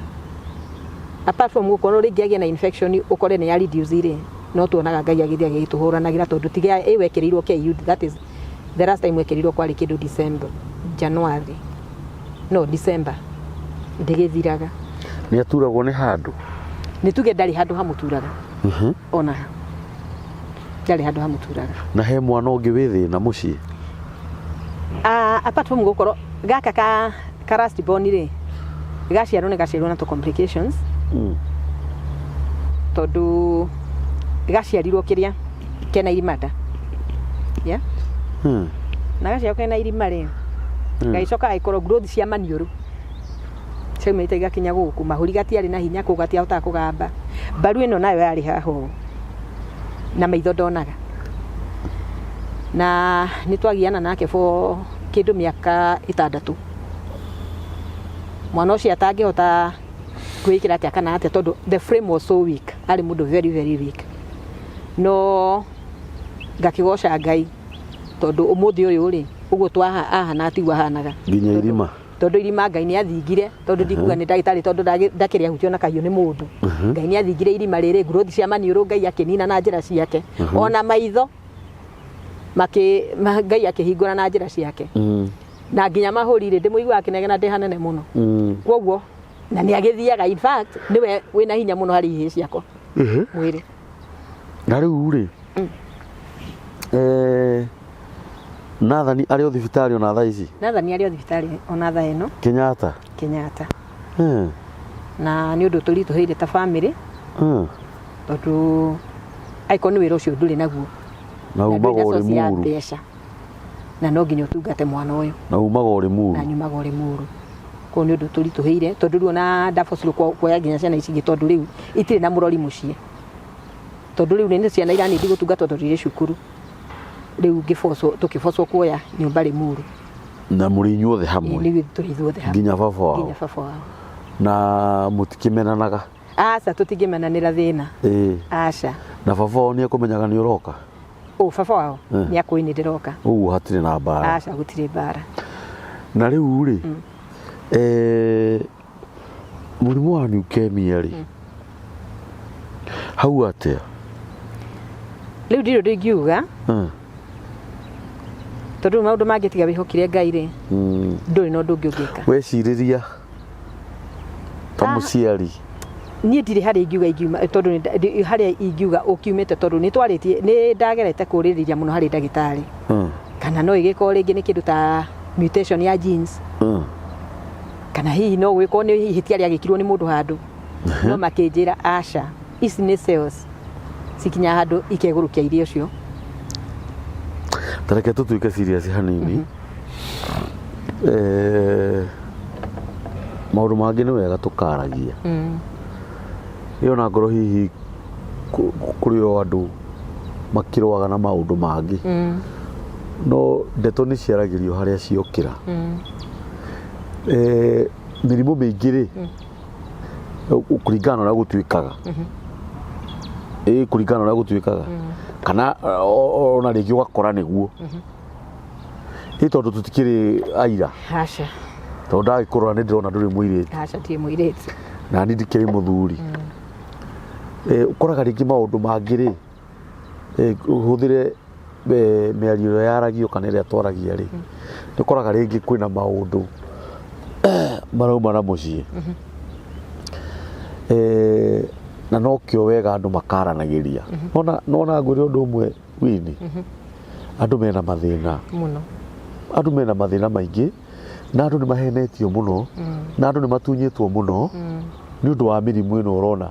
apart from gũkorwo rĩngĩ agĩe na infection, ũkore nĩ ya reduce rĩ, no tuonaga Ngai agĩthiĩ agĩtũhũranagĩra, tondũ tiga ĩ wekĩrĩirwo KU, that is the last time wekĩrirwo kwarĩ kĩndũ December, January, no December, ndĩgĩthiraga. Nĩ aturagwo nĩ handũ? Nĩ tuge ndarĩ handũ hamũturaga. Ona ndarĩ handũ hamũturaga. Na he mwana ũngĩ wĩ thĩna mũciĩ? Apart from gũkorwo gaka ka last born rĩ, gaciarwo nĩ gaciarirwo na tũ complications, tondũ gaciarirwo kĩrĩa kena irima nda, yeah? Na gaciarwo kena irima rĩ, gagĩcoka gagĩkorwo growth cia maniũrũ ciaumĩrĩte igakinya gũkũ mahũri, gatiarĩ na hinya kũu, gatiahotaga kũgamba. Mbaru ĩno nayo yarĩ haha ũũ, na maitho ndonaga. Na nĩ twagiana nake for kĩndũ mĩaka 6, mwana ũcio atangĩhota kwĩĩkĩra atĩa kana atĩa, tondũ the frame was so weak, arĩ mũndũ very very weak. No ngakĩgoca Ngai, tondũ ũmũthĩ ũyũ rĩ, ũguo twaha ahana tiguo ahanaga. Nginya irima. Tondũ irima Ngai nĩ athingire, tondũ ndikuga nĩ ndagĩtarĩ, tondũ ndakĩrĩ ahutio na kahiũ nĩ mũndũ. Ngai nĩ athingire irima rĩrĩ, growth cia maniũrũ Ngai akĩnina na njĩra ciake, ona maitho Ngai akĩhingũra na njĩra ciake, na nginya mahũri rĩ, ndĩmũiguaga akĩnegena ndĩ hanene mũno. Koguo na nĩ agĩthiaga, in fact nĩwe wĩna hinya mũno harĩ ihĩĩ ciakwa mwĩrĩ. Na rĩu rĩ, Nathani arĩ o thibitarĩ ona thaa ici? Nathani arĩ o thibitarĩ ona thaa ĩno. Kenyatta? Kenyatta. Na nĩ ũndũ tũritũhĩire ta family, tondũ angĩkorwo nĩ wĩra ũcio ndũrĩ naguo, na na umaga ndũrĩ na ũrĩ source ya muru mbeca, na no nginya ũtungate mwana ũyũ. Na umaga ũrĩ muru. Na nyumaga ũrĩ muru. Koguo nĩ ũndũ tũritũhĩire, tondũ rĩu ona ndabocirwo kuoya nginya ciana ici ingĩ, tondũ rĩu itirĩ na mũrori mũciĩ, tondũ rĩu nĩ ciana iranindi gũtungatwo tondũ irĩ cukuru. Rĩu ngĩbocwo, tũkĩbocwo kuoya nyũmba Limuru. Na mũrĩ inyuothe hamwe? Nĩ tũrĩ ithuothe hamwe. Nginya baba wao? Nginya baba wao. Na mũtikĩmenanaga? Aca, tũtingĩmenanĩra thĩna. Aca. Na baba wao nĩ ekũmenyaga nĩ ũroka? Ũ baba wao nĩ akũĩ nĩ ndĩroka. Ũguo hatirĩ na mbara? Aca, gũtirĩ mbara. Na rĩu rĩ, mũrimũ wa leukemia rĩ, hau atĩa? Rĩu ndirĩ ũndũ ingiuga, tondũ rĩu maũndũ mangĩ tiga wĩhokire Ngai rĩ, ndũrĩ na ũndũ ũngĩ ũngĩka. Wecirĩria ta mũciari? Niĩ ndirĩ harĩa ingiuga ingiuma, tondũ harĩa ingiuga ũkiumĩte, tondũ nĩ twarĩtie, nĩ ndagerete kũrĩrĩria mũno harĩ ndagĩtarĩ, kana no ĩgĩkorwo rĩngĩ nĩ kĩndũ ta mutation ya genes, kana hihi no gwĩkorwo nĩ ihĩtia rĩagĩkirwo nĩ mũndũ handũ, no makĩnjĩra aca, ici nĩ cells cikinya handũ ikegũrũkia irio ũcio. Ta reke tũtuĩke serious hanini. Maũndũ mangĩ nĩ wega tũkaragia. Ĩyo na ngorwo hihi kũrĩ o andũ makĩrũaga na maũndũ mangĩ, no ndeto nĩ ciaragĩrio harĩa ciokĩra. Mĩrimũ mĩingĩ rĩ, kũringana na ũrĩa gũtuĩkaga, ĩ kũringana na ũrĩa gũtuĩkaga, kana ona rĩngĩ ũgakora nĩguo ĩ, tondũ tũtikĩrĩ aira. Aca. Tondũ ndagĩkũrora nĩ ndĩrona ndũrĩ mũirĩtu. Aca, ndirĩ mũirĩtu. Na niĩ ndikĩrĩ mũthuri. Ũkoraga rĩngĩ maũndũ mangĩ rĩ, ũhũthĩre mĩario ĩrĩa yaragio kana ĩrĩa twaragia rĩ, nĩ ũkoraga rĩngĩ kwĩna maũndũ marauma na mũciĩ. Na nokĩo wega andũ makaranagĩria. Nona ngwĩre ũndũ ũmwe wini, andũ mena mathĩna mũno. Andũ mena mathĩna maingĩ, na andũ nĩ mahenetio mũno, na andũ nĩ matunyĩtwo mũno nĩ ũndũ wa mĩrimũ ĩno ũrona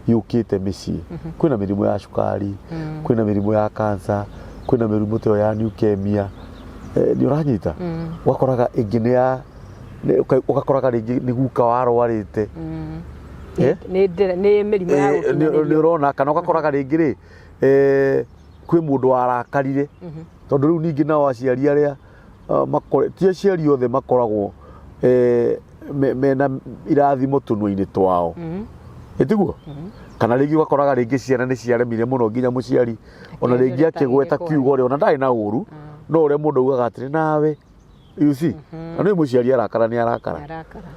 yũkĩte mĩciĩ. Kwĩna mĩrimũ ya cukari, kwĩna mĩrimũ ya cancer, kwĩna mĩrimũ ta ĩyo ya leukemia. Nĩ ũranyita? Ũgakoraga ĩngĩ nĩ ya ũgakoraga rĩngĩ nĩ guka warwarĩte. Nĩ mĩrimũ ya Nĩ gũkinyanĩrio. ũrona, kana ũgakoraga rĩngĩ rĩ, kwĩ mũndũ warakarire, tondũ rĩu ningĩ nao aciari arĩa ti aciari othe makoragwo mena irathimo tũnua-inĩ twao, ĩtiguo? Kana rĩngĩ ũgakoraga rĩngĩ ciana nĩ ciaremire mũno nginya mũciari ona rĩngĩ akĩgweta kiugo rĩ, ona ndarĩ na ũru, no ũrĩa mũndũ augaga atĩrĩ nawe, you see, na nĩ mũciari arakara, nĩ arakara. Arakara.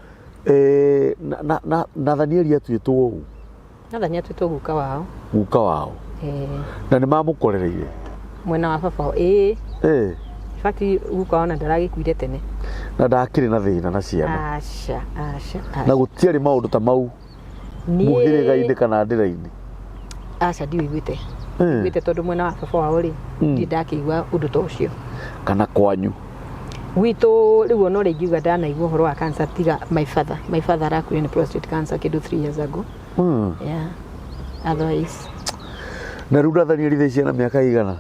Na Nathanieli atuĩtwo ũũ? Nathani atuĩtwo guka wao. Guka wao? Na nĩ mamũkorereire? Mwena wa baba wao, ĩĩ. In fact guka wao na ndaragĩkuire tene. Na ndakĩrĩ na thĩna na ciana? Aca, aca, aca. Na gũtiarĩ maũndũ ta mau mũhĩrĩga-inĩ kana ndĩra-inĩ? Aca, ndiũiguĩte. Iguĩte tondũ mwena wa baba wao rĩ, ndirĩ ndakĩigua ũndũ ta ũcio. Kana kwanyu? Gwitũ rĩu ona ũrĩa ingiuga ndanaigua ũhoro wa cancer tiga my father. My father arakuire nĩ prostate cancer kĩndũ 3 years ago. Yeah. Otherwise Na rĩu Nathanieli thaa ici ena mĩaka igana?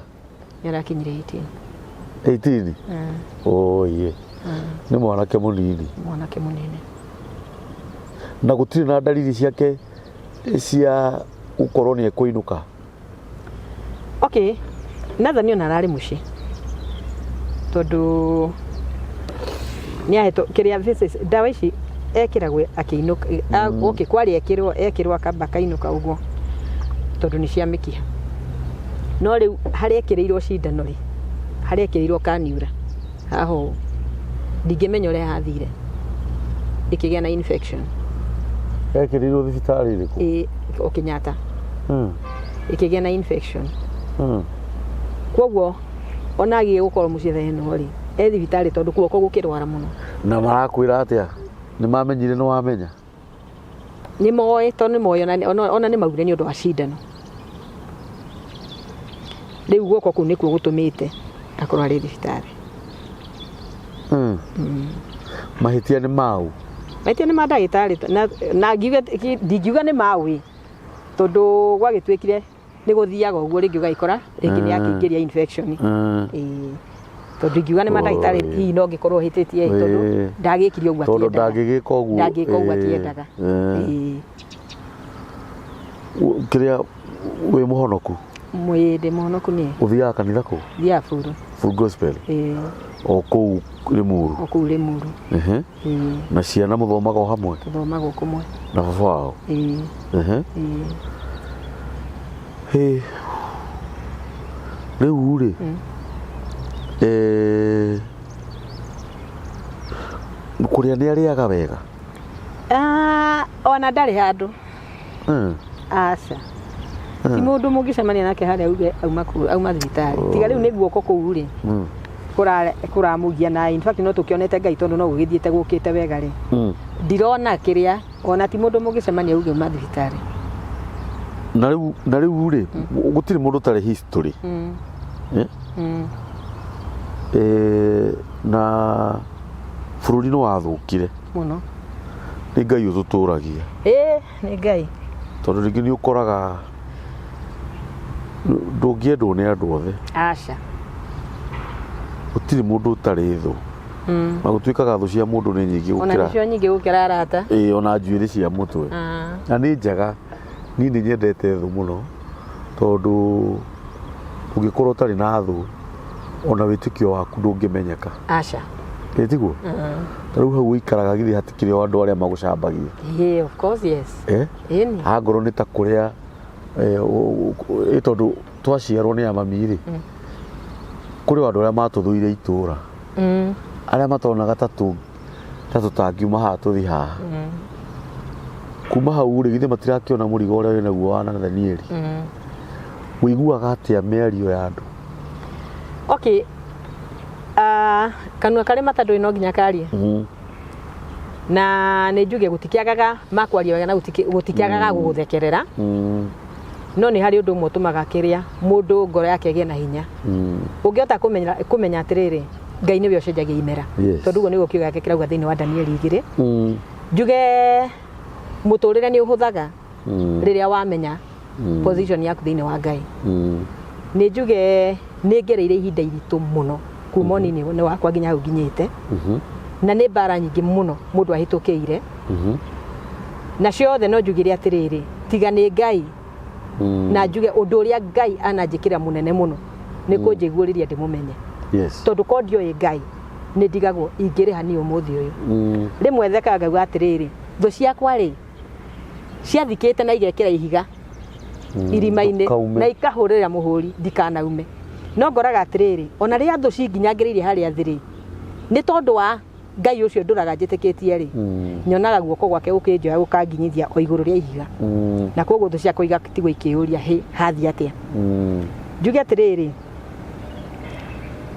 Nĩ arakinyire 18. 18? Oye, nĩ mwanake mũnini. Mwanake mũnini. Na gũtirĩ na ndariri ciake cia gũkorwo nĩ ekũinũka? Okay, Nathan ona ararĩ mũciĩ, tondũ nĩ ahetwo kĩrĩa visits, ndawa ici ekĩragwo akĩinũka. Okay, kwarĩ ekĩrwo akamba akainũka ũguo, tondũ nĩ cia mĩkiha. No rĩu harĩa ekĩrĩirwo cindano rĩ, harĩa ekĩrĩirwo kaniura haha ũũ, ndingĩmenya ũrĩa hathire. Ĩkĩgĩa na infection. Ekĩrĩirwo thibitarĩ ĩrĩkũ? Ĩ o Kenyatta. Ĩkĩgĩa na infection. Koguo ona agiĩ gũkorwo mũciĩ thaa ĩno rĩ, e thibitarĩ tondũ guoko gũkĩrwara mũno. Na marakwĩra atĩa? Nĩ mamenyire nĩ wamenya? Nĩ moĩ, tondũ nĩ moĩ ona nĩ maugire nĩ ũndũ wa cindano. Rĩu guoko kũu nĩkuo gũtũmĩte akorwo arĩ thibitarĩ. Mahĩtia nĩ mau? Mahĩtia nĩ ma ndagĩtarĩ, na ngiuga, ndingiuga nĩ maũ tondũ gwagĩtuĩkire nĩ gũthiaga ũguo, rĩngĩ ũgagĩkora rĩngĩ nĩ akĩingĩria infection. Ĩĩ, tondũ ingiuga nĩ mandagĩtarĩ, hihi no ngĩkorwo hĩtĩtie, tondũ ndagĩkire ũguo tondũ akĩendaga. Ndangĩgĩka ũguo. Ndangĩka ũguo akĩendaga. Ĩĩ. Kĩrĩa wĩ mũhonoku? Mwĩ ndĩ mũhonoku niĩ. Ũthiaga kanitha kũ? Thiaga Furu. Full Gospel? Ĩĩ. O kũu Limuru? O kũu Limuru. Ĩĩ. Na ciana mũthomaga o hamwe? Tũthomaga o kũmwe. Na baba wao? Ĩĩ. Ĩĩ. Hĩ. Rĩu rĩ, kũrĩa nĩ arĩaga wega? Ah, ona ndarĩ handũ. Aca, ti mũndũ mũngĩcemania nake harĩa uge auma auma thibitarĩ, tiga rĩu nĩ guoko kũu rĩ kũramũgia, na in fact no tũkĩonete Ngai tondũ no gũgĩthiĩte gũkĩte wega rĩ, ndirona kĩrĩa, ona ti mũndũ mũngĩcemania uge auma thibitarĩ. Na rĩu rĩ, gũtirĩ mũndũ ũtarĩ history. Eh? Na bũrũri nĩ wathũkire. Mũno. Nĩ Ngai ũtũtũragia. Ĩĩ, nĩ Ngai. Tondũ rĩngĩ nĩ ũkoraga ndũngĩendwo nĩ andũ othe. Aca. Gũtirĩ mũndũ ũtarĩ thũ, na gũtuĩkaga thũ cia mũndũ nĩ nyingĩ ona gũkĩra nĩcio nyingĩ gũkĩra arata. Ĩĩ, ona njuĩrĩ cia mũtwe. Na nĩ njega, niĩ nĩ nyendete thũ mũno, tondũ ũngĩkorwo ũtarĩ na thũ, ona wĩtĩkio waku ndũngĩmenyeka. Aca. Ĩ tiguo? Ta rĩu hau ũikaraga githĩ hatikĩrĩ o andũ arĩa magũcambagia? Yeah, of course, yes. Eh? Ĩni. Hangorwo nĩ ta kũrĩa ĩ tondũ twaciarwo nĩ amami rĩ, kũrĩ o andũ arĩa matũthũire itũra, arĩa matonaga ta tũtangiuma haha tũthi haha. Kuma hau rĩ, githĩ matirakĩona mũrigo ũrĩa wĩnaguo wa Nathanieli? Ũiguaga atĩa mĩario ya andũ? Okay. Kanua karĩ mata ndũrĩ no nginya karie. Na nĩ njuge gũtikĩagaga makwaria wega na gũtikĩagaga gũgũthekerera, no nĩ harĩ ũndũ ũmwe ũtũmaga kĩrĩa mũndũ ngoro yake ĩgĩe na hinya. Ũngĩhota kũmenya atĩrĩrĩ, Ngai nĩwe ũcenjagia imera. Tondũ ũguo nĩguo kiugo gĩake kĩrauga thĩinĩ wa Danieli 2. Njuge mũtũrĩre nĩ ũhũthaga rĩrĩa wamenya position yaku thĩinĩ wa Ngai. Nĩ njuge nĩ ngereire ihinda iritũ mũno kuma ũnini nĩ wakwa nginya hau nginyĩte, na nĩ mbara nyingĩ mũno mũndũ ahĩtũkĩire, na ciothe no njugire atĩrĩrĩ, tiga nĩ Ngai. Na njuge ũndũ ũrĩa Ngai ananjĩkĩra mũnene mũno nĩ kũnjiguũrĩria ndĩmũmenye. Tondũ ko ndioĩ Ngai, nĩ ndigagwo ingĩrĩha niĩ ũmũthĩ ũyũ. Rĩmwe thekaga ngauga atĩrĩrĩ, thũ ciakwa rĩ, ciathikĩte na igekĩra ihiga irima-inĩ Ndũkaume. Na ikahũrĩra mũhũri ndikanaume, no ngoraga atĩrĩrĩ, ona rĩrĩa thũ cinginyangĩrĩirie harĩa thĩ rĩ, nĩ tondũ wa Ngai ũcio ndũraga njĩtĩkĩtie rĩ, nyonaga guoko gwake gũkĩnjoya gũkanginyithia o igũrũ rĩa ihiga, na koguo thũ ciakwa igatigwo ikĩyũria, hĩ, hathiĩ atĩa? Njuge atĩrĩrĩ,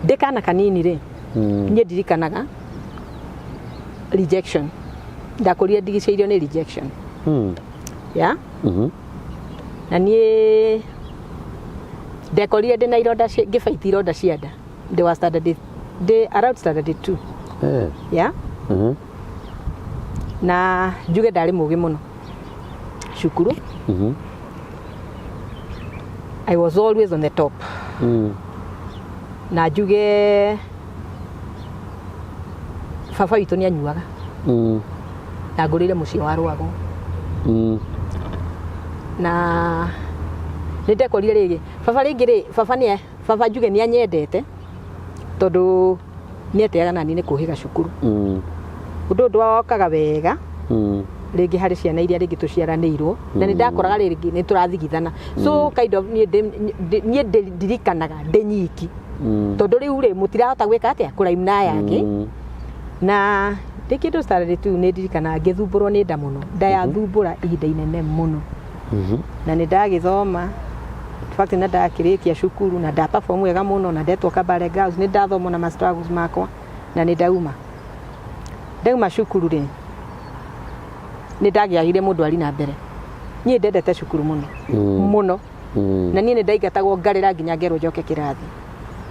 ndĩ kana kanini rĩ, niĩ ndirikanaga rejection, ndakũrire ndigicĩirio nĩ rejection. Ya. Na niĩ ndekorire ndĩ na ironda ngĩbaiti ironda cia nda ndĩ wa standard, ndĩ around standard 2. Ya. Na njuge ndarĩ mũgĩ mũno cukuru. I was always on the top. Na njuge baba witũ nĩ anyuaga, na ngũrĩire mũciĩ wa rwago. Na nĩ ndekorire rĩngĩ baba, rĩngĩ rĩ, baba nĩ baba, njuge nĩ anyendete tondũ nĩ eteaga nani nĩ kũhĩga cukuru. Ũndũ ũyũ ndwokaga wega rĩngĩ harĩ ciana iria rĩngĩ tũciaranĩirwo, na nĩ ndakoraga rĩngĩ nĩ tũrathigithana, so kind of niĩ ndirikanaga ndĩ nyiki, tondũ rĩu rĩ, mũtirahota gwĩka atĩa kũraimu na aya angĩ. Na ndĩ kĩndũ standard 2 nĩ ndirikanaga ngĩthumbũrwo nĩ nda mũno, nda yathumbũra ihinda inene mũno. Na nĩ ndagĩthoma, in fact na ndakĩrĩkia cukuru na nda perform wega mũno na ndetwo Kabale Girls, nĩ ndathoma na ma struggles makwa na nĩ ndauma. Ndauma cukuru rĩ, nĩ ndagĩagire mũndũ ari na mbere. Niĩ ndendete cukuru mũno mũno. Na niĩ nĩ ndaingatagwo ngarĩra nginya ngerwo njoke kĩrathi.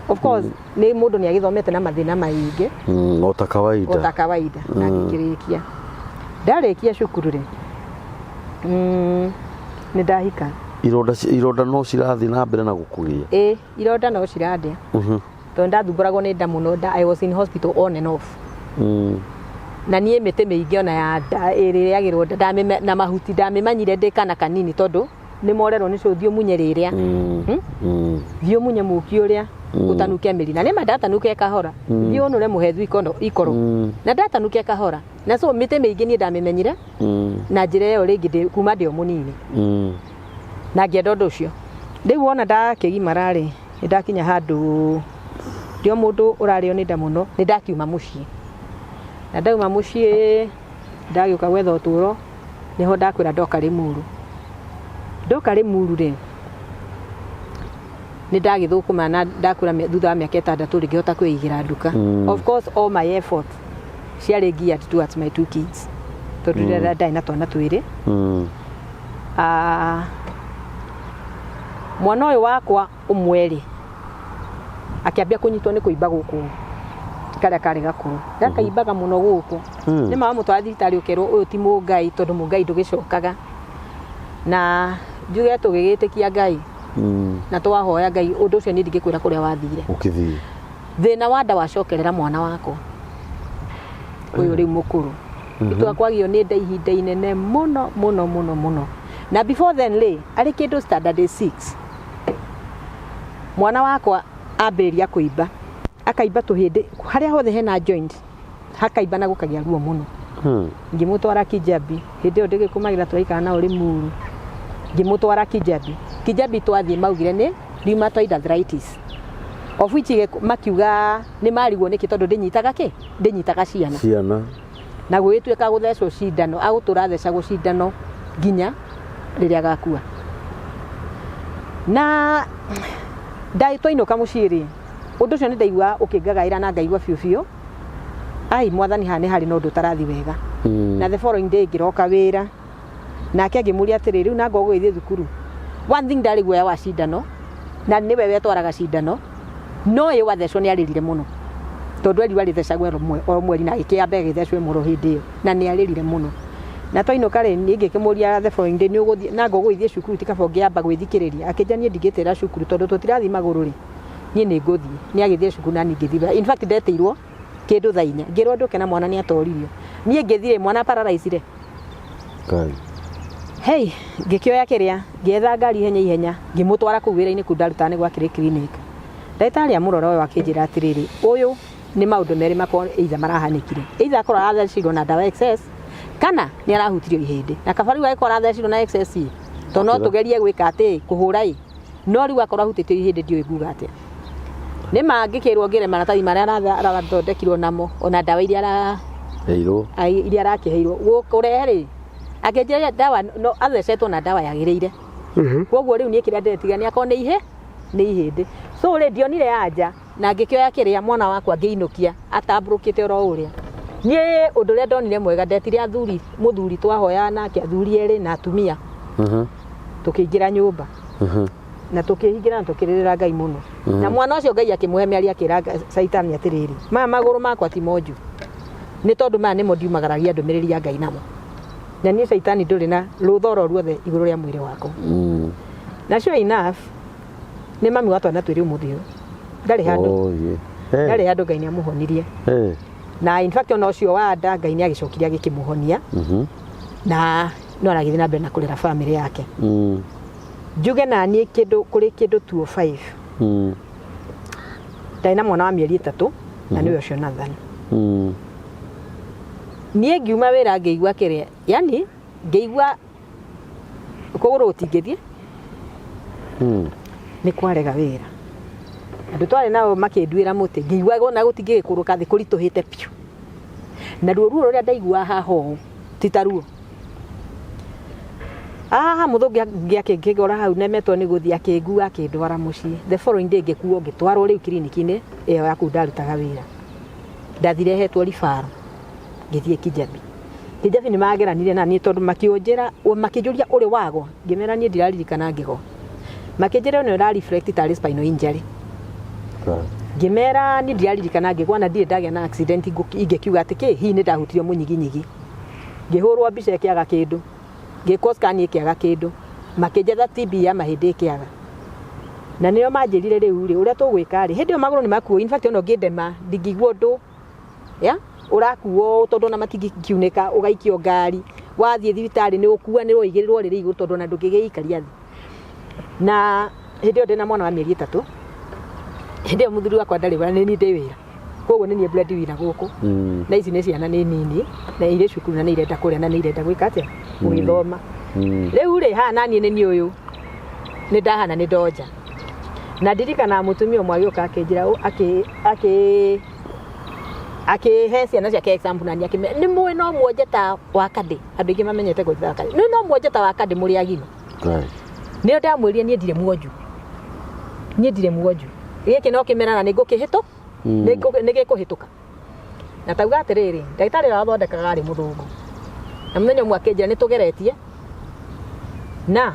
Of course nĩ mũndũ nĩ agĩthomete na mathĩna maingĩ. O ta kawaida. O ta kawaida. Na ngĩkĩrĩkia. Ndarĩkia cukuru rĩ, nĩ ndahika. Ironda no cirathiĩ na mbere na gũkũgĩa? Ĩ, ironda no cirandĩa. Tondũ ndathumbũragwo nĩ nda mũno, I was in hospital on and off. Na niĩ mĩtĩ mĩingĩ ona ya nda ĩrĩagĩrwo nda na mahuti ndamĩmanyire ndĩ kana kanini, tondũ nĩ morerwo nĩ cũthi ũmunye rĩrĩa. Thiĩ ũmunye mũki ũrĩa ũtanuke mĩri, na nĩma ndatanuke kahora. Thiĩ ũnũre mũhethu ikoro na ndatanuke kahora. Na so mĩtĩ mĩingĩ niĩ ndamĩmenyire na njĩra ĩyo rĩngĩ kuma ndĩ o mũnini. Na ngĩenda ũndũ ũcio. Rĩu wona ndakĩgimara rĩ, nĩ ndakinya handũ ndĩ o mũndũ ũrarĩo nĩ nda mũno, nĩ ndakiuma mũciĩ. Na ndauma mũciĩ ndagĩũka gwetha ũtũũro, nĩho ndakwĩra ndoka Rĩmuru. Ndoka Rĩmuru rĩ, nĩ ndagĩthũkũma na ndakwĩra thutha wa mĩaka 6 rĩ, ngĩhota kwĩigĩra nduka. Of course all my efforts ciarĩ geared towards my two kids, tondũ rĩrĩa ndarĩ na twana twĩrĩ. Mwana ũyũ wakwa ũmwe rĩ, akĩambia kũnyitwo nĩ kũimba gũkũ karĩa karĩ gakũrũ, gakaimbaga mũno gũkũ. Nĩ ma wamũtwara thibitarĩ ũkerwo ũyũ ti mũngai, tondũ mũngai ndũgĩcokaga. Na njuge tũgĩgĩtĩkia Ngai na twahoya Ngai, ũndũ ũcio niĩ ndingĩkwĩra kũrĩa wathire. Ũkĩthiĩ. Thĩna wa nda wacokerera mwana wakwa ũyũ rĩu mũkũrũ. Twakwagio nĩ nda ihinda inene mũno mũno mũno mũno. Na before then rĩ, arĩ kĩndũ standard 6, mwana wakwa ambĩrĩria kũimba, akaimba tũhĩndĩ harĩa hothe hena joint, hakaimba na gũkagĩa ruo mũno. Ngĩmũtwara Kijabi, hĩndĩ ĩyo ndĩgĩkũmagĩra tũraikara nao Rĩmuru. Ngĩmũtwara Kijabi. Kijabi twathiĩ maugire nĩ rheumatoid arthritis, of which makiuga nĩ marigwo nĩkĩ, tondũ ndĩnyitaga kĩ, ndĩnyitaga ciana. Ciana. Na gũgĩtuĩka gũthecwo cindano, agũtũra athecagwo cindano nginya rĩrĩa agakua. Na twainũka mũciĩ rĩ, ũndũ ũcio nĩ ndaigua ũkĩngagaĩra na ngaigua biũ biũ, ai mwathani, haha nĩ harĩ na ũndũ ũtarathi wega. Na the following day ngĩroka wĩra, nake ngĩmũria atĩrĩ, rĩu nanga ũgũgĩthiĩ thukuru? One thing, ndarĩ guoya wa cindano, na nĩwe wetwaraga cindano, no ĩ wathecwo nĩ arĩrire mũno, tondũ erirwo arĩthecagwo o mweri, na agĩkĩamba agĩthecwo ĩmwe oro hĩndĩ ĩyo, na nĩ arĩrire mũno. Na twainũka rĩ, niĩ ngĩkĩmũria the following day, nĩ ũgũthiĩ nanga ũgũgĩthiĩ cukuru? Ti kaba ũngĩamba gwĩthikĩrĩria. Akĩnjĩra niĩ ndingĩtĩra cukuru tondũ tũtirathiĩ magũrũ rĩ, niĩ nĩ ngũthiĩ. Nĩ agĩthiĩ cukuru na niĩ ngĩthiĩ. In fact ndetĩirwo kĩndũ thaa 4, ngĩrwo ndũke na mwana nĩ atoririo. Niĩ ngĩthiĩ, mwana paralyzire. Ngai. Hey, ngĩkĩoya kĩrĩa, ngĩetha ngari ihenya ihenya, ngĩmũtwara kũu wĩra-inĩ kũu ndarutaga nĩ gwakĩrĩ clinic. Ndagĩtarĩ amũrora ũyũ akĩnjĩra atĩrĩrĩ, ũyũ nĩ maũndũ merĩ makorwo either marahanĩkire, either akorwo arathecirwo na ndawa excess, kana nĩ arahutirio ihĩndĩ. Na kaba rĩu angĩkorwo arathecirwo na excess ĩ, tondũ no tũgerie gwĩka atĩ kũhũra ĩ, no rĩu akorwo ahutĩtio ihĩndĩ ndiũĩ nguga atĩa. Nĩ ma ngĩkĩrwo ngĩre maratathi marĩa arathondekirwo namo, ona ndawa iria Heirwo. Iria arakĩheirwo kũrehe rĩ, akĩnjĩra ndawa no athecetwo na ndawa yagĩrĩire. Koguo rĩu niĩ kĩrĩa ndĩretiga nĩ akorwo nĩ nĩ ihĩndĩ. So rĩ, ndionire anja na ngĩkĩoya kĩrĩa mwana wakwa ngĩinũkia atambũrũkĩte oro ũrĩa. Niĩ ũndũ ũrĩa ndonire mwega, ndetire athuri, mũthuri twahoyaga nake, athuri erĩ na atumia, tũkĩingĩra nyũmba na tũkĩhingĩra na tũkĩrĩrĩra Ngai mũno. Na mwana ũcio Ngai akĩmũhe mĩario, akĩra Caitani atĩrĩrĩ, maya magũrũ makwa ti monju, nĩ tondũ maya nĩmo ndiumagaragia ndũmĩrĩri ya Ngai namo, na niĩ Caitani ndũrĩ na rũtha oro ruothe igũrũ rĩa mwĩrĩ wakwa. Na sure enough, nĩ mami wa twana twĩrĩ ũmũthĩ ũyũ, ndarĩ handũ. Oh, yeah. Hey. Ndarĩ handũ, Ngai nĩ amũhonirie. Hey. Na in fact ona ũcio wa nda Ngai nĩ agĩcokire agĩkĩmũhonia na no aragĩthiĩ na mbere na kũrera famĩlĩ yake. Njuge na niĩ kĩndũ kũrĩ kĩndũ 205, ndarĩ na mwana wa mĩeri 3, na nĩwe ũcio Nathan. Niĩ ngiuma wĩra ngĩigua kĩrĩa, yani ngĩigua kũgũrũ gũtingĩthiĩ. Nĩ kwarega wĩra, andũ twarĩ nao makĩnduĩra mũtĩ, ngĩigua ona gũtingĩgĩkũrũka thĩ, kũritũhĩte biũ. Na ruo ruo rũrĩa ndaiguaga haha ũũ ti ta ruo. Haha mũthũngũ ngĩakĩngĩgora hau nemetwo nĩ gũthiĩ, akĩngua akĩndwara mũciĩ. The following day ngĩkuo ngĩtwarwo rĩu kiriniki-inĩ ĩyo ya kũu ndarutaga wĩra. Ndathire hetwo referral ngĩthiĩ Kijabi. Kijabi nĩ mageranire na niĩ tondũ makĩũnjĩra, makĩnjũria ũrĩ wagwa, ngĩmera niĩ ndiraririkana ngĩgwa. Makĩnjĩra ĩno ĩra reflect tarĩ spinal injury. Ngĩmera niĩ ndiraririkana ngĩgwa na ndirĩ ndagĩa na accident ingĩkiuga atĩ kĩ hihi nĩ ndahutirio mũnyiginyigi. Ngĩhũrwo mbica ĩkĩaga kĩndũ, ngĩkwo scan ĩkĩaga kĩndũ, makĩnjetha TB ya mahĩndĩ ĩkĩaga. Na nĩo manjĩrire rĩu rĩ, ũrĩa tũgwĩka rĩ, hĩndĩ ĩyo magũrũ nĩ makuo, in fact ona ũngĩndema ndingĩigua ũndũ, ya ũrakuo tondũ ona matingĩkiunĩka, ũgaikio ngari, wathiĩ thibitarĩ nĩ ũkuanĩrwo ũigĩrĩrwo rĩrĩ igũrũ tondũ ona ndũngĩgĩikaria thĩ. Na hĩndĩ ĩyo ndĩna mwana wa mĩeri 3, hĩndĩ ĩyo mũthuri wakwa ndarĩ wĩra, nĩ niĩ ndĩ wĩra, koguo nĩ niĩ breadwinner gũkũ. Na ici nĩ ciana nĩ nini na irĩ cukuru na nĩ irenda kũrĩa na nĩ irenda gwĩka atĩa, gũgĩthoma. Rĩu rĩ haha naniĩ nĩ niĩ ũyũ nĩ ndahana nĩ ndonja. Na ndirikanaga mũtumia ũmwe agĩũka akĩnjĩra akĩhe ciana ciake example na niĩ akĩmera nĩ mũĩ no muonje ta wakandĩ, andũ aingĩ mamenyete kũnjĩta wakandĩ, nĩ no muonje ta wakandĩ mũrĩ agima. Nĩo ndamwĩrire niĩ ndirĩ muonju, niĩ ndirĩ muonju, gĩkĩ no kĩmera na nĩ ngũkĩhĩtũ, nĩ gĩkũhĩtũka. Na tauga atĩrĩrĩ, ndagĩtarĩ ũrĩa wathondekaga arĩ mũthũngũ, na mũthenya ũmwe akĩnjĩra nĩ tũgeretie na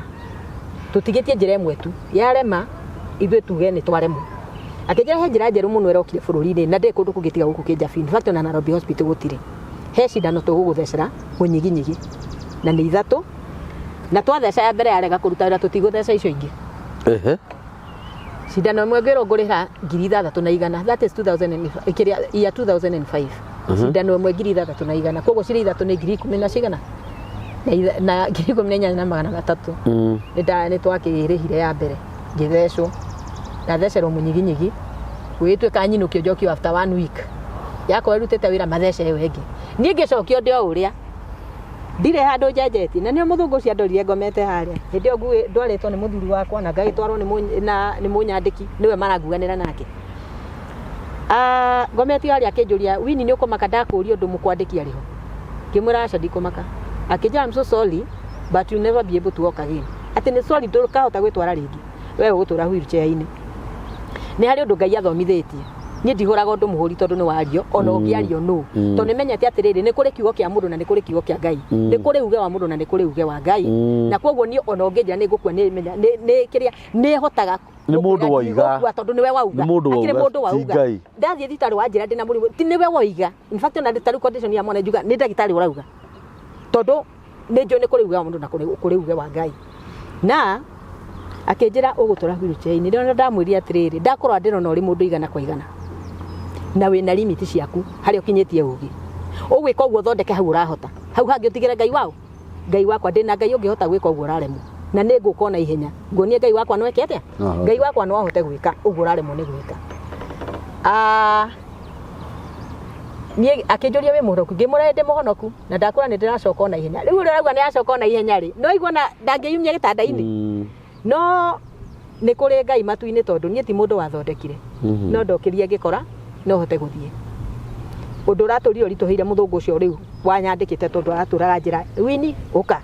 tũtigĩtie njĩra ĩmwe tu, yarema ithuĩ tuge nĩ twaremwo. Akĩnjĩra he njĩra njerũ mũno ĩrokire bũrũri-inĩ na ndĩrĩ kũndũ kũngĩ tiga gũkũ Kĩnjabi, in fact ona Nairobi Hospital gũtirĩ. He cindano tũgũgũthecera mũnyiginyigi na nĩ 3, na twatheca ya mbere yarega kũruta wĩra tũtigũtheca icio ingĩ. Cindano ĩmwe ngwĩrwo ngũrĩha 6,100, that is 2000 and, kĩrĩa, year 2005. Cindano ĩmwe 6,100, koguo cirĩ 3 nĩ ngiri ikũmi na cigana na 18,300. Nĩ twakĩrĩhire ya mbere ngĩthecwo, ndathecerwo mũnyiginyigi gũgĩtuĩka nyinũkio njokio after 1 week, yakorwo ĩrutĩte wĩra mathece ĩyo ĩngĩ, niĩ ngĩcokio ndĩ o ũrĩa ndirĩ handũ njenjetie. Na nĩo mũthũngũ ũcio andorire ngomete harĩa hĩndĩ ĩyo nguĩ ndwarĩtwo nĩ mũthuri wakwa na ngagĩtwarwo nĩ mũnyandĩki nĩwe maraguanĩra nake. Ngomete harĩa akĩnjũria, Winnie nĩ ũkũmaka ndakũria ũndũ mũkwandĩki arĩ ho? Ngĩmwĩra aca ndikũmaka. Akĩnjĩra I'm so sorry but you never be able to walk again, atĩ nĩ sorry ndũkahota gwĩtwara rĩngĩ, we ũgũtũra wheelchair-inĩ. Nĩ harĩ ũndũ Ngai athomithĩtie, niĩ ndihũraga ũndũ mũhũri tondũ nĩ wario ona ũngĩario nũ, tondũ nĩ menyete atĩrĩrĩ, nĩ kũrĩ kiugo kĩa mũndũ na nĩ kũrĩ kiugo kĩa Ngai, nĩ kũrĩ uge wa mũndũ na nĩ kũrĩ uge wa Ngai. Na koguo niĩ ona ũngĩnjĩra nĩ ngũkua, nĩ menya nĩ kĩrĩa nĩ hotaga. Nĩ mũndũ waiga. Ndigũkua tondũ nĩwe wauga. Nĩ mũndũ Akĩrĩ wauga, mũndũ ti wauga. Ngai. Ndathiĩ thibitarĩ wanjĩra ndĩna mũrimũ, ti nĩwe woiga. In fact ona tarĩu condition ya mwana njuga nĩ ndagĩtarĩ ũrauga, tondũ nĩ njũĩ nĩ kũrĩ uge wa mũndũ na kũrĩ uge wa Ngai. Na akĩnjĩra ũgũtũra wheelchair-inĩ. Rĩo ndamwĩrire atĩrĩrĩ, ndakorwo ndĩrona ũrĩ mũndũ igana kwa igana na wĩna limit ciaku harĩa ũkinyĩtie ũgĩ, ũgwĩka ũguo ũthondeke hau ũrahota, hau hangĩ ũtigĩre Ngai wao. Ngai wakwa ndĩna Ngai ũngĩhota gwĩka ũguo ũraremwo, na nĩ ngũka ona ihenya nguonie Ngai wakwa no eke atĩa. No ahote. Ngai wakwa no ahote gwĩka ũguo ũraremwo nĩ gwĩka. Niĩ akĩnjũria wĩ mũhonoku, ngĩmwĩra ndĩ mũhonoku na ndakũra nĩ ndĩracoka ona ihenya. Rĩu ũrĩa arauga nĩ aracoka ona ihenya rĩ, no igua na ndangĩyumia gĩtanda-inĩ. No nĩ kũrĩ Ngai matu-inĩ, tondũ niĩ ti mũndũ wathondekire, no ndokĩrie ngĩkora no hote gũthiĩ. Ũndũ ũratũrire ũritũhĩire mũthũngũ ũcio rĩu wanyandĩkĩte, tondũ aratũraga njĩra Winnie ũka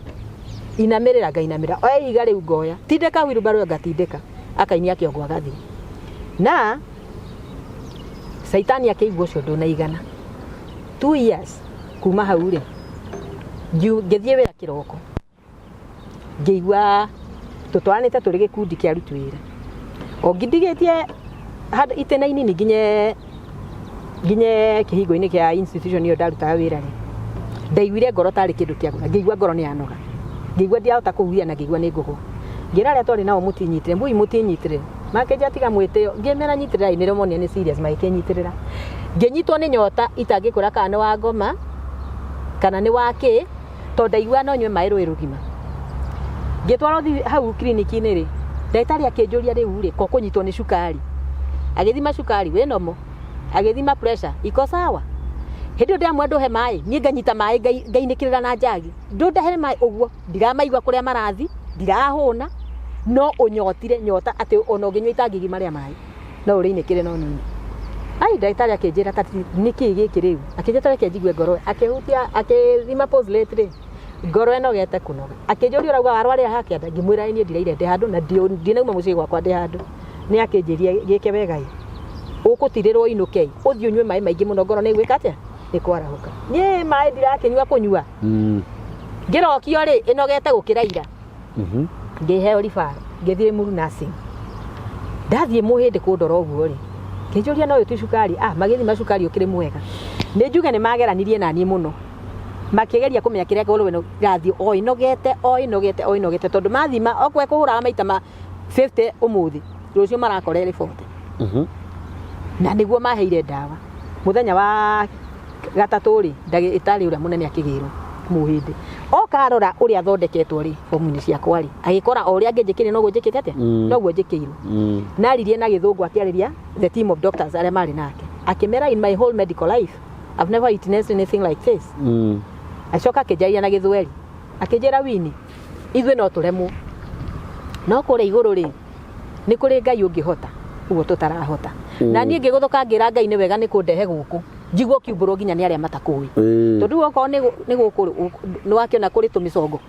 inamĩrĩra, ngainamĩrĩra, oya ihiga rĩu ngoya, tindĩka wheelbarrow ngatindĩka, akainia kĩongo agathiĩ. Na Caitani akĩigua ũcio ndũnaigana. 2 years kuma hau rĩ, ngĩthiĩ wĩra kĩroko, ngĩigua tũtwaranĩte tũrĩ gĩkundi kĩa aruti wĩra, o ngindigĩtie handũ itĩna inini nginye kĩhingo-inĩ kĩa institution ĩyo ndarutaga wĩra rĩ, ndaiguire ngoro tarĩ kĩndũ kĩagũra, ngĩigua ngoro nĩ yanoga, ngĩigua ndiahota kũhuhia na ngĩigua nĩ ngũgwa. Ngĩra arĩa twarĩ nao mũtinyitĩre, mbui mũtinyitĩrĩre, makĩnjĩra tiga mwĩtĩo, ngĩmera nyitĩrĩrai, nĩrĩo monire nĩ serious, magĩkĩnyitĩrĩra. Ngĩnyitwo nĩ nyota itangĩkwĩra kana nĩ wa ngoma kana nĩ wa kĩ, tondũ ndaiguaga no nyue maĩ rũĩ rũgima. Ngĩtwarwo hau kiriniki-inĩ rĩ, ndagĩtarĩ akĩnjũria rĩu rĩ, ko kũnyitwo nĩ cukari, agĩthima cukari wĩ normal, agĩthima pressure iko sawa. Hĩndĩ ĩyo ndĩramwĩra ndũhe maĩ, niĩ nganyita maĩ ngainĩkĩrĩra na njagi, ndũndahere maĩ ũguo, ndiramaigua kũrĩa marathi, ndirahũna, no ũnyotire nyota atĩ ona ũngĩnyua itangi igima rĩa maĩ no ũrĩinĩkĩre no nini. Ai, ndagĩtarĩ akĩnjĩra ta nĩkĩ gĩkĩ rĩu, akĩnjĩra ta reke njigue ngoro, akĩhutia, akĩthima pulse rate rĩ, ngoro ĩnogete kũnoga. Akĩnjũria, ũrauga warwarĩra ha kĩanda? Ngĩmwĩra niĩ ndiraire ndĩ handũ na ndinauma mũciĩ gwakwa ndĩ handũ. Nĩ akĩnjĩria gĩke wega ĩ, ũgũtirĩrwo inũke, ũthiĩ ũnyue maĩ maingĩ mũno, ngoro nĩ ĩgwĩka atĩa, nĩ kwarahũka. Niĩ maĩ ndirakĩnyua kũnyua. Ngĩrokio rĩ, ĩnogete gũkĩra ira. Ngĩheo referral, ngĩthiĩ Muru Nursing. Ndathiĩ mũhĩndĩ kũndora ũguo rĩ, ngĩnjũria no ũyũ ti cukari? Ah, magĩthima cukari ũkĩrĩ mwega. Nĩ njuge nĩ mageranirie naniĩ mũno, makĩgeria kũmenya kĩrĩa ngoro ĩno ĩrathiĩ o ĩnogete, o ĩnogete, o ĩnogete, tondũ mathima okorwo ĩkũhũraga maita ma 50 ũmũthĩ, rũciũ marakora ĩrĩ 40. Na nĩguo maheire ndawa. Mũthenya wa gatatũ rĩ, ndagĩtarĩ ũrĩa mũnene akĩgĩrwo mũhĩndĩ, oka arora ũrĩa thondeketwo rĩ, bomu-inĩ ciakwa rĩ, agĩkora o ũrĩa angĩnjĩkĩire noguo njĩkĩte atĩa, noguo njĩkĩirwo. Naririe na gĩthũngũ akĩarĩria the team of doctors arĩa marĩ nake, akĩmera, "In my whole medical life I've never witnessed anything like this." Acoka akĩnjarĩria na gĩthweri, akĩnjĩra, "Wini, ithuĩ no tũremwo, no kũrĩa igũrũ rĩ, nĩ kũrĩ Ngai ũngĩhota ũguo tũtarahota." Na niĩ ngĩgũthũka, ngĩra Ngai nĩ wega nĩ kũndehe gũkũ njiguo kiumbũrwo nginya nĩ arĩa matakũĩ, tondũ rĩu okorwo nĩ gũkũ rĩ, nĩ wakĩona kũrĩ tũmĩcongo.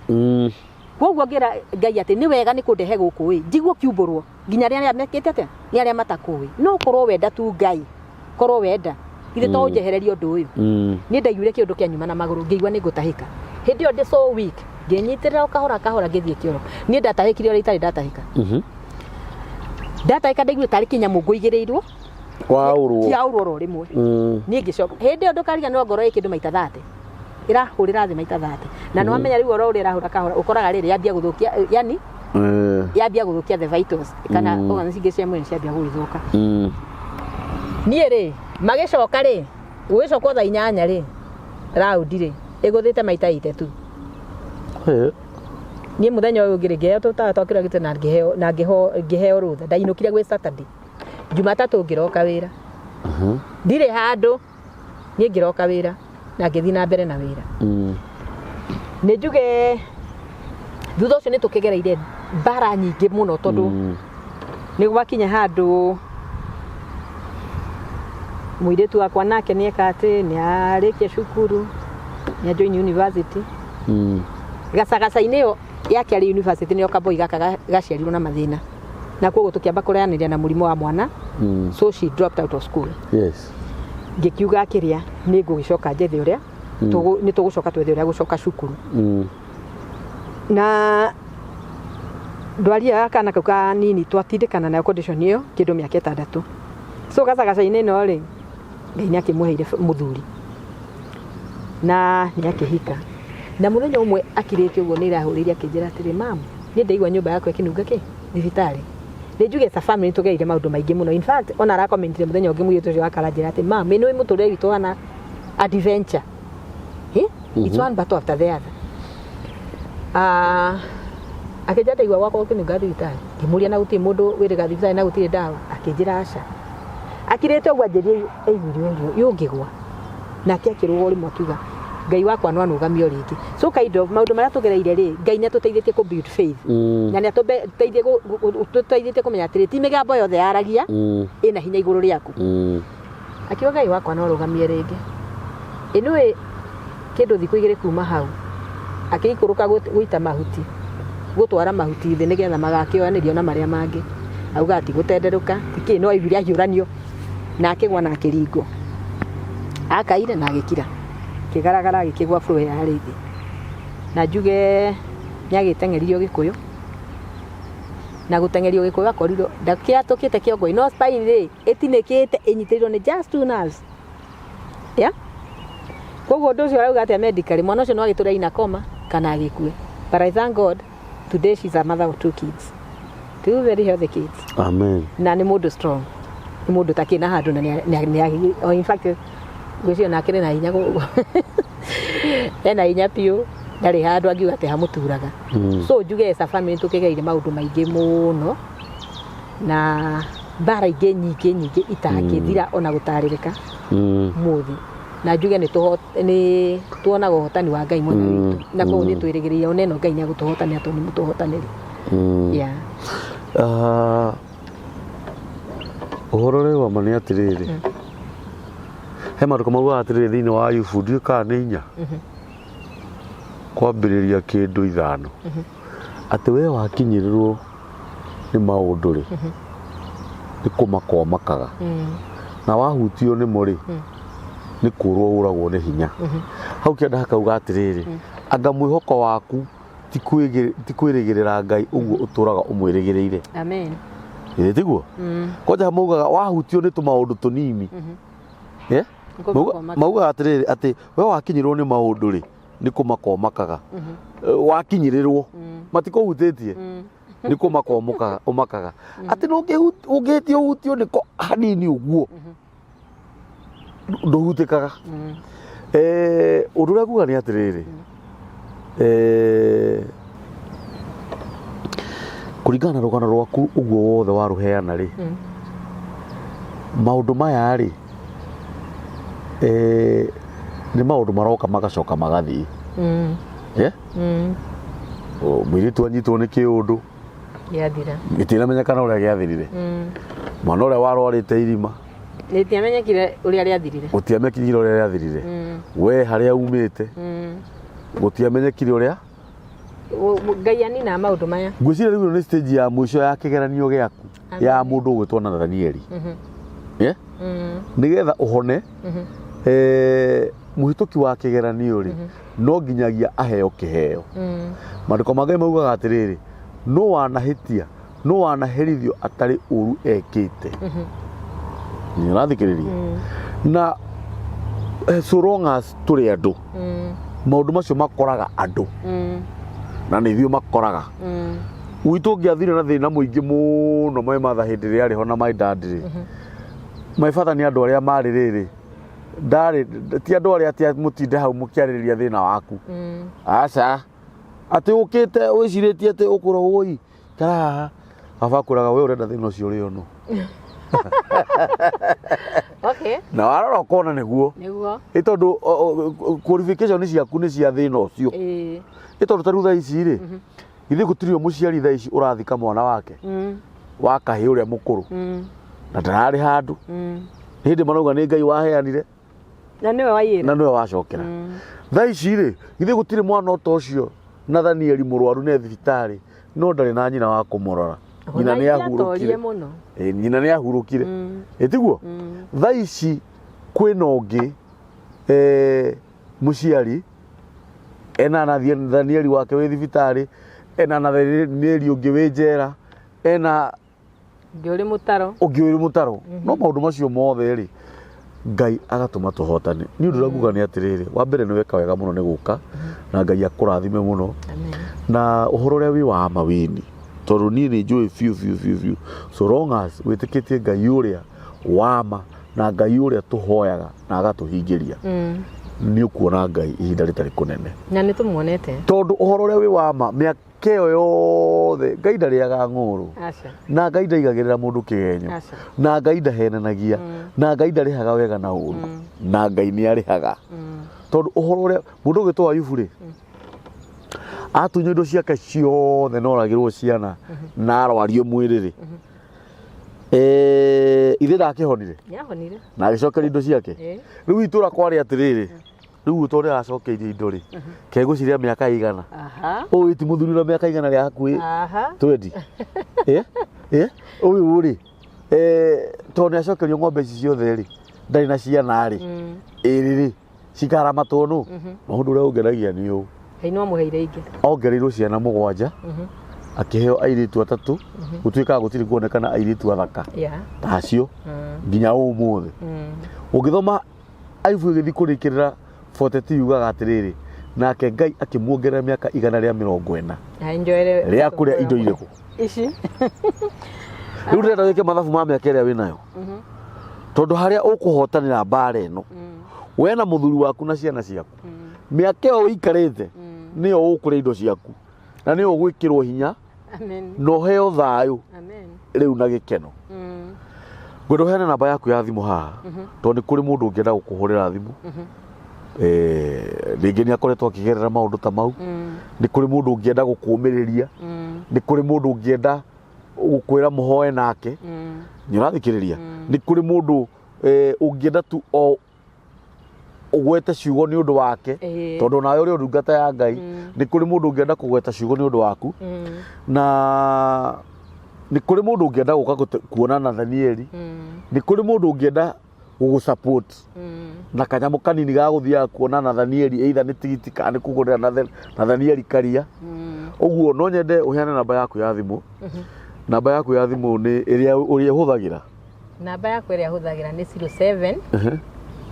Koguo ngĩra Ngai atĩ nĩ wega nĩ kũndehe gũkũ ĩ, njiguo kiumbũrwo nginya arĩa mekĩte atĩa, nĩ arĩa matakũĩ. No korwo wenda tu Ngai, korwo wenda ithe to ũnjehererie ũndũ ũyũ. Niĩ ndaiguire kĩũndũ kĩanyuma na magũrũ, ngĩigua nĩ ngũtahĩka. Hĩndĩ ĩyo ndĩ so weak, ngĩnyitĩrĩra o kahora kahora, ngĩthiĩ kĩoro. Niĩ ndatahĩkire ũrĩa itarĩ ndatahĩka. Ndatahĩka, ndaiguire tarĩ kĩnyamũ ngũigĩrĩirwo. Waũrwo. Kĩaũrwo oro rĩmwe. Niĩ ngĩcoka hĩndĩ ĩyo, ndũkariganĩrwo, ngoro ĩ kĩndũ maita 30 ĩrahũrĩra thĩ maita 30, na nĩ wamenya rĩu oro ũrĩa ĩrahũra kahora, ũkoraga rĩrĩ yambia gũthũkia, yani yambia gũthũkia the vitals kana organs ingĩ cia mwĩrĩ ciambia gũgĩthũka. Niĩ rĩ, magĩcoka rĩ, gũgĩcokwo thaa 8 rĩ, raundi rĩ, ĩgũthĩte maita 82. Niĩ mũthenya ũyũ ũngĩ rĩ, ngĩheo tũtawa twa kĩrĩa gĩtũ na ngĩheo na ngĩheo rũtha. Ndainũkire gwĩ Saturday, Jumatatũ ngĩroka wĩra. Ndirĩ handũ, niĩ ngĩroka wĩra na ngĩthiĩ na mbere na wĩra. Nĩ njuge thutha ũcio nĩ tũkĩgereire mbara nyingĩ mũno, tondũ nĩ gwakinya handũ mũirĩtu wakwa nake nĩ eka atĩ nĩ arĩkia cukuru, nĩ ajoin university. Gacagaca-inĩ ĩyo yake arĩ university, nĩyo kaboi gaka gaciarirwo na mathĩna, na koguo tũkĩamba kũreanĩria na mũrimũ wa mwana. So she dropped out of school. Ngĩkiuga kĩrĩa nĩ ngũgĩcoka njethe ũrĩa nĩ tũgũcoka twethe ũrĩa gũcoka cukuru. Na ndwari ya kana kau kanini twatindĩkana nayo condition ĩyo kĩndũ mĩaka 6. So gacagaca-inĩ ĩno rĩ, Ngai nĩ akĩmũheire mũthuri na nĩ akĩhika. Na mũthenya ũmwe akirĩte ũguo, nĩ irahũrĩire, akĩnjĩra atĩrĩ, "Mam, niĩ ndaigua nyũmba yakwa ĩkĩnunga kĩ thibitarĩ." Nĩ njuge as a family tũgereire maũndũ maingĩ mũno. In fact, ona arakomentire mũthenya ũngĩ, mũirĩtu ũcio akaranjĩra atĩ, "Mam, ĩno mũtũrĩre witũ wana adventure. Eh? It's one battle after the other." Ah, akĩnjĩra, "Ndaigua gwakwa gũkĩnunga thibitarĩ." Ngĩmũria, "Na gũtirĩ mũndũ wĩrĩga thibitarĩ na gũtirĩ ndawa?" Akĩnjĩra aca. Akirĩte ũguo anjĩrie aiguire ũrio yũngĩgwa nake, akĩrũga ũrĩmwe, akiuga, "Ngai wakwa no anũgamie o rĩngĩ." So kind of maũndũ marĩa tũgereire rĩ, Ngai nĩ atũteithĩtie kũ build faith na nĩ atũteithĩtie kũmenya atĩrĩ, ti mĩgambo yothe yaragia ĩna hinya igũrũ rĩaku. Akiuga, "Ngai wakwa no arũgamie rĩngĩ." Ĩnũĩ kĩndũ thikũ 2 kuma hau, akĩikũrũka gũita mahuti, gũtwara mahuti thĩ nĩgetha magakĩoyanĩrio na marĩa mangĩ, auga ti gũtenderũka tikĩ, no aiguire ahiũranio na akĩgwa na akĩringwo, akaire na agĩkira, kĩgaragara, agĩkĩgwa floor ya harĩa thĩ. Na njuge nĩ agĩteng'eririo Gĩkũyũ, na gũteng'erio Gĩkũyũ akorirwo ndakĩatũkĩte kĩongo, no spine rĩ ĩtinĩkĩte, ĩnyitĩrĩirwo nĩ just two nerves, yeah? Koguo ũndũ ũcio arauga atĩa, medically mwana ũcio no agĩtũre ina coma kana agĩkue. But I thank God, today she's a mother of two kids, two very healthy kids. Amen. Na nĩ mũndũ strong, nĩ mũndũ takĩ na handũ na oh, in fact ngwĩciria nake nĩ na hinya, ena hinya biũ, ndarĩ handũ angiuga atĩ hamũturaga. So njuge as a family tũkĩgereire maũndũ maingĩ mũno na mbara ingĩ nyingĩ nyingĩ itangĩthira ona gũtarĩrĩka mũthĩ. Na njuge nĩ tuonaga ũhotani wa Ngai mwena witũ, na koguo nĩ twĩrĩgĩrĩire ona ĩno Ngai nĩ agũtũhotanĩra, tondũ nĩ mũtũhotanĩri. Yeah. Ah, ũhoro ũrĩa wa ma nĩ atĩrĩrĩ, He maandĩko maugaga atĩrĩrĩ thĩinĩ wa Ayubu, ndiũĩ kana nĩ 4 kwambĩrĩria kĩndũ 5, atĩ we wakinyĩrĩrwo nĩ maũndũ rĩ, nĩ kũmaka ũmakaga, na wahutio nĩmo rĩ, nĩ kũrwo ũragwo nĩ hinya. Hau kĩanda hakauga atĩrĩrĩ, anga mwĩhoko waku ti kwĩrĩgĩrĩra Ngai ũguo ũtũraga ũmwĩrĩgĩrĩire. Amen. Ĩĩ tiguo? Kwanja maugaga wahutio nĩ tũmaũndũ tũnini. Eh? Maugaga atĩrĩrĩ atĩ we wakinyĩrwo nĩ maũndũ rĩ, nĩ kũmaka ũmakaga. Wakinyĩrĩrwo matikũhutĩtie, nĩ kũmaka ũmakaga. Atĩ ũngĩhĩtia ũhutio nĩko hanini ũguo, ndũhutĩkaga. Ũndũ ũrĩa nguga nĩ atĩrĩrĩ, kũringana na rũgano rwaku ũguo wothe warũheana rĩ, maũndũ maya rĩ, nĩ maũndũ maroka magacoka magathiĩ. Mũirĩtu anyitwo nĩ kĩũndũ gĩathira, gĩtinamenyekana ũrĩa gĩathirire. Mwana ũrĩa warwarĩte irima gĩtiamenyekire ũrĩa rĩathirire, gũtiamenyekire ũrĩa rĩathirire. We harĩa umĩte gũtiamenyekire ũrĩa Ngai anina maũndũ maya. Ngwĩciria rĩu nĩ stage ya mũico ya kĩgeranio gĩaku ya mũndũ ũgwĩtwo Nathanieli. Nĩgetha ũhone, mũhĩtũki wa kĩgeranio rĩ, no nginyagia aheo kĩheo. Maandĩko ma Ngai maugaga atĩrĩrĩ, no wanahĩtia, no wanaherithio atarĩ ũru ekĩte. Nĩ ũrathikĩrĩria? Na so long as tũrĩ andũ, maũndũ macio makoraga andũ, na nĩ ithuĩ makoraga. Gwitũ ũngĩathire na thĩna mũingĩ mũno, my mother hĩndĩ ĩrĩa arĩ ho na my dad rĩ, my father nĩ andũ arĩa marĩ rĩrĩ, ndarĩ ti andũ arĩa atĩ mũtinde hau mũkĩarĩrĩria thĩna waku. Aca, atĩ ũkĩte wĩcirĩtie atĩ ũkũra woi ikara haha, baba akwĩraga we ũrenda thĩna ũcio ũrĩ ono. Okay. Na warora ũkona nĩguo. Nĩguo. Ĩ tondũ qualification ciaku nĩ cia thĩna ũcio. Ĩ tondũ ta rĩu thaa ici rĩ, githĩ gũtirĩ mũciari thaa ici ũrathika mwana wake wa kahĩĩ ũrĩa mũkũrũ, na ndararĩ handũ. Nĩ hĩndĩ marauga nĩ Ngai waheanire, na nĩwe waiyĩra, na nĩwe wacokera. Thaa ici rĩ, githĩ gũtirĩ mwana ota ũcio Nathanieli mũrwaru nĩ thibitarĩ, no ndarĩ na nyina wa kũmũrora. Nyina nĩ ahurũkire. Nyina nĩ ahurũkire. Ĩ tiguo? Thaa ici kwĩna ũngĩ mũciari ena Nathanieli wake wĩ thibitarĩ, ena Nathanieli ũngĩ wĩ njera, ena ũngĩ ũrĩ mũtaro, ũngĩ ũrĩ mũtaro. No maũndũ macio mothe rĩ, Ngai agatũma tũhotane. Nĩ ũndũ ũrĩa nguga nĩ atĩrĩrĩ, wa mbere nĩ weka wega mũno nĩ gũka, na Ngai akũrathime mũno. Na ũhoro ũrĩa wĩ wa ma wĩni, tondũ niĩ nĩ njũĩ biũ biũ biũ biũ, so long as wĩtĩkĩtie Ngai ũrĩa wa ma na Ngai ũrĩa tũhoyaga na agatũhingĩria, nĩ ũkuona Ngai ihinda rĩtarĩ kũnene. Na nĩ tũmuonete. Tondũ ũhoro ũrĩa wĩ wa ma, mĩaka ĩyo yothe Ngai ndarĩaga ng'ũrũ, na Ngai ndaigagĩrĩra mũndũ kĩgenyo, na Ngai ndahenanagia, na Ngai ndarĩhaga wega na ũru, na Ngai nĩ arĩhaga. Tondũ ũhoro ũrĩa mũndũ ũgwĩtwo Ayubu rĩ, atunywo indo ciake ciothe na oragĩrwo ciana na arwario mwĩrĩ rĩ, ithe ndakĩhonire na agĩcokeria indo ciake. Rĩu itũra kwarĩ atĩrĩrĩ, rĩu tondũ aracokeirie indo rĩ, kegũciria mĩaka igana, ũyũ ti mũthuri na mĩaka igana rĩa hakuhĩ 20. Ũyũ rĩ, tondũ nĩ acokerio ng'ombe ici ciothe rĩ, ndarĩ na ciana rĩ, ĩrĩ rĩ, cikaramatwo nũ? No ũndũ ũrĩa ũngenagia nĩ ũũ, Ngai no amũheire ingĩ. Ongereirwo ciana 7, akĩheo airĩtu 3, gũtuĩkaga gũtirĩ kuonekana airĩtu athaka ta acio nginya ũmũthĩ. Ũngĩthoma Ayubu ĩgĩthiĩ kũrĩkĩrĩra 42 yugaga atĩrĩrĩ, nake Ngai akĩmuongerera mĩaka 140 rĩa kũrĩa indo irĩkũ ici. Rĩu ndĩrenda wĩke mathabu ma mĩaka ĩrĩa wĩnayo, tondũ harĩa ũkũhotanĩra mbara ĩno, we na mũthuri waku na ciana ciaku, mĩaka ĩyo ũikarĩte nĩyo ũkũrĩa indo ciaku, na nĩyo ũgwĩkĩrwo hinya na ũheo thayũ rĩu na gĩkeno. Ngwenda ũheane namba yaku ya thimũ haha, tondũ nĩ kũrĩ mũndũ ũngĩenda gũkũhũrĩra thimũ, rĩngĩ nĩ akoretwo akĩgerera maũndũ ta mau, nĩ kũrĩ mũndũ ũngĩenda gũkũũmĩrĩria, nĩ kũrĩ mũndũ ũngĩenda gũkwĩra mũhoe nake, nĩ ũrathikĩrĩria, nĩ kũrĩ mũndũ ũngĩenda tu o Ũgwete ciugo nĩ ũndũ wake, tondũ nawe ũrĩ o ndungata ya Ngai. Nĩ kũrĩ mũndũ ũngĩenda kũgweta ciugo nĩ ũndũ waku, na nĩ kũrĩ mũndũ ũngĩenda gũka kuona Nathanieli. Nĩ kũrĩ mũndũ ũngĩenda gũgũ support na kanyamũ kanini ga gũthiaga kuona Nathanieli, either nĩ tigiti kana nĩ kũgũrĩra Nathanieli karia. Ũguo no nyende ũheane namba yaku ya thimũ. Namba yaku ya thimũ nĩ ĩrĩa ũrĩa ũhũthagĩra. Namba yakwa ĩrĩa hũthagĩra nĩ 07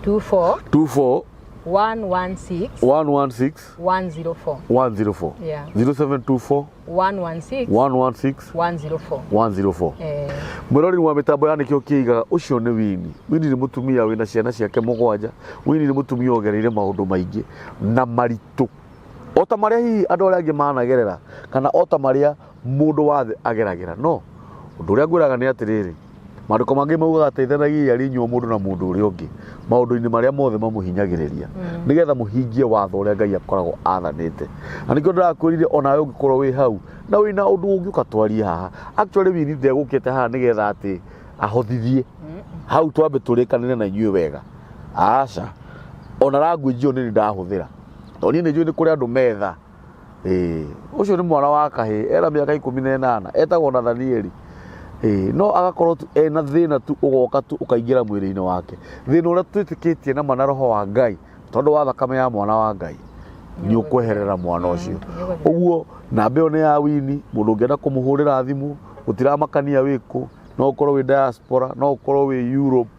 24 24 116 116 104. 104. Yeah. 0724 116 116 104. 104. Eh. Mwĩrori wa mĩtambo ya Nĩkĩo Kĩigaga, ũcio nĩ Wini. Wini nĩ mũtumia wĩna ciana ciake mũgwanja. Wini nĩ mũtumia ũgereire maũndũ maingĩ na maritũ, o ta marĩa hihi andũ arĩa angĩ managerera, kana o ta marĩa mũndũ wa thĩ ageragĩra. No ũndũ ũrĩa ngwĩraga nĩ atĩrĩrĩ, maandĩko mangĩ maugaga teithanagiai arĩ inyuĩ o mũndũ na mũndũ ũrĩa ũngĩ maũndũ-inĩ marĩa mothe mamũhinyagĩrĩria, nĩgetha mũhingie watho ũrĩa Ngai akoragwo athanĩte. Na nĩkĩo ndĩrakwĩrire onawe ũngĩkorwo wĩ hau na wĩna ũndũ ũngĩũka twarie haha. Actually, Wini ndegũkĩte haha nĩgetha atĩ ahothithie hau twambe tũrĩkanĩre na inyuĩ wega. Aca, ona language ĩyo nĩ ndahũthĩra, tondũ niĩ nĩ njũĩ nĩ kũrĩ andũ metha. Ĩĩ, ũcio nĩ mwana wa kahĩĩ ena mĩaka 18, etagwo Nathanieli. Ĩĩ, no agakorwo tu ena thĩna tu ũgoka tu ũkaingĩra mwĩrĩ-inĩ wake, thĩna ũrĩa twĩtĩkĩtie nama na roho wa Ngai, tondũ wa thakame ya mwana wa Ngai nĩ ũkweherera mwana ũcio. Ũguo namba ĩyo nĩ ya Wini. Mũndũ ũngĩenda kũmũhũrĩra thimũ, gũtiramakania wĩkũ, no ũkorwo wĩ diaspora, no ũkorwo wĩ Europe,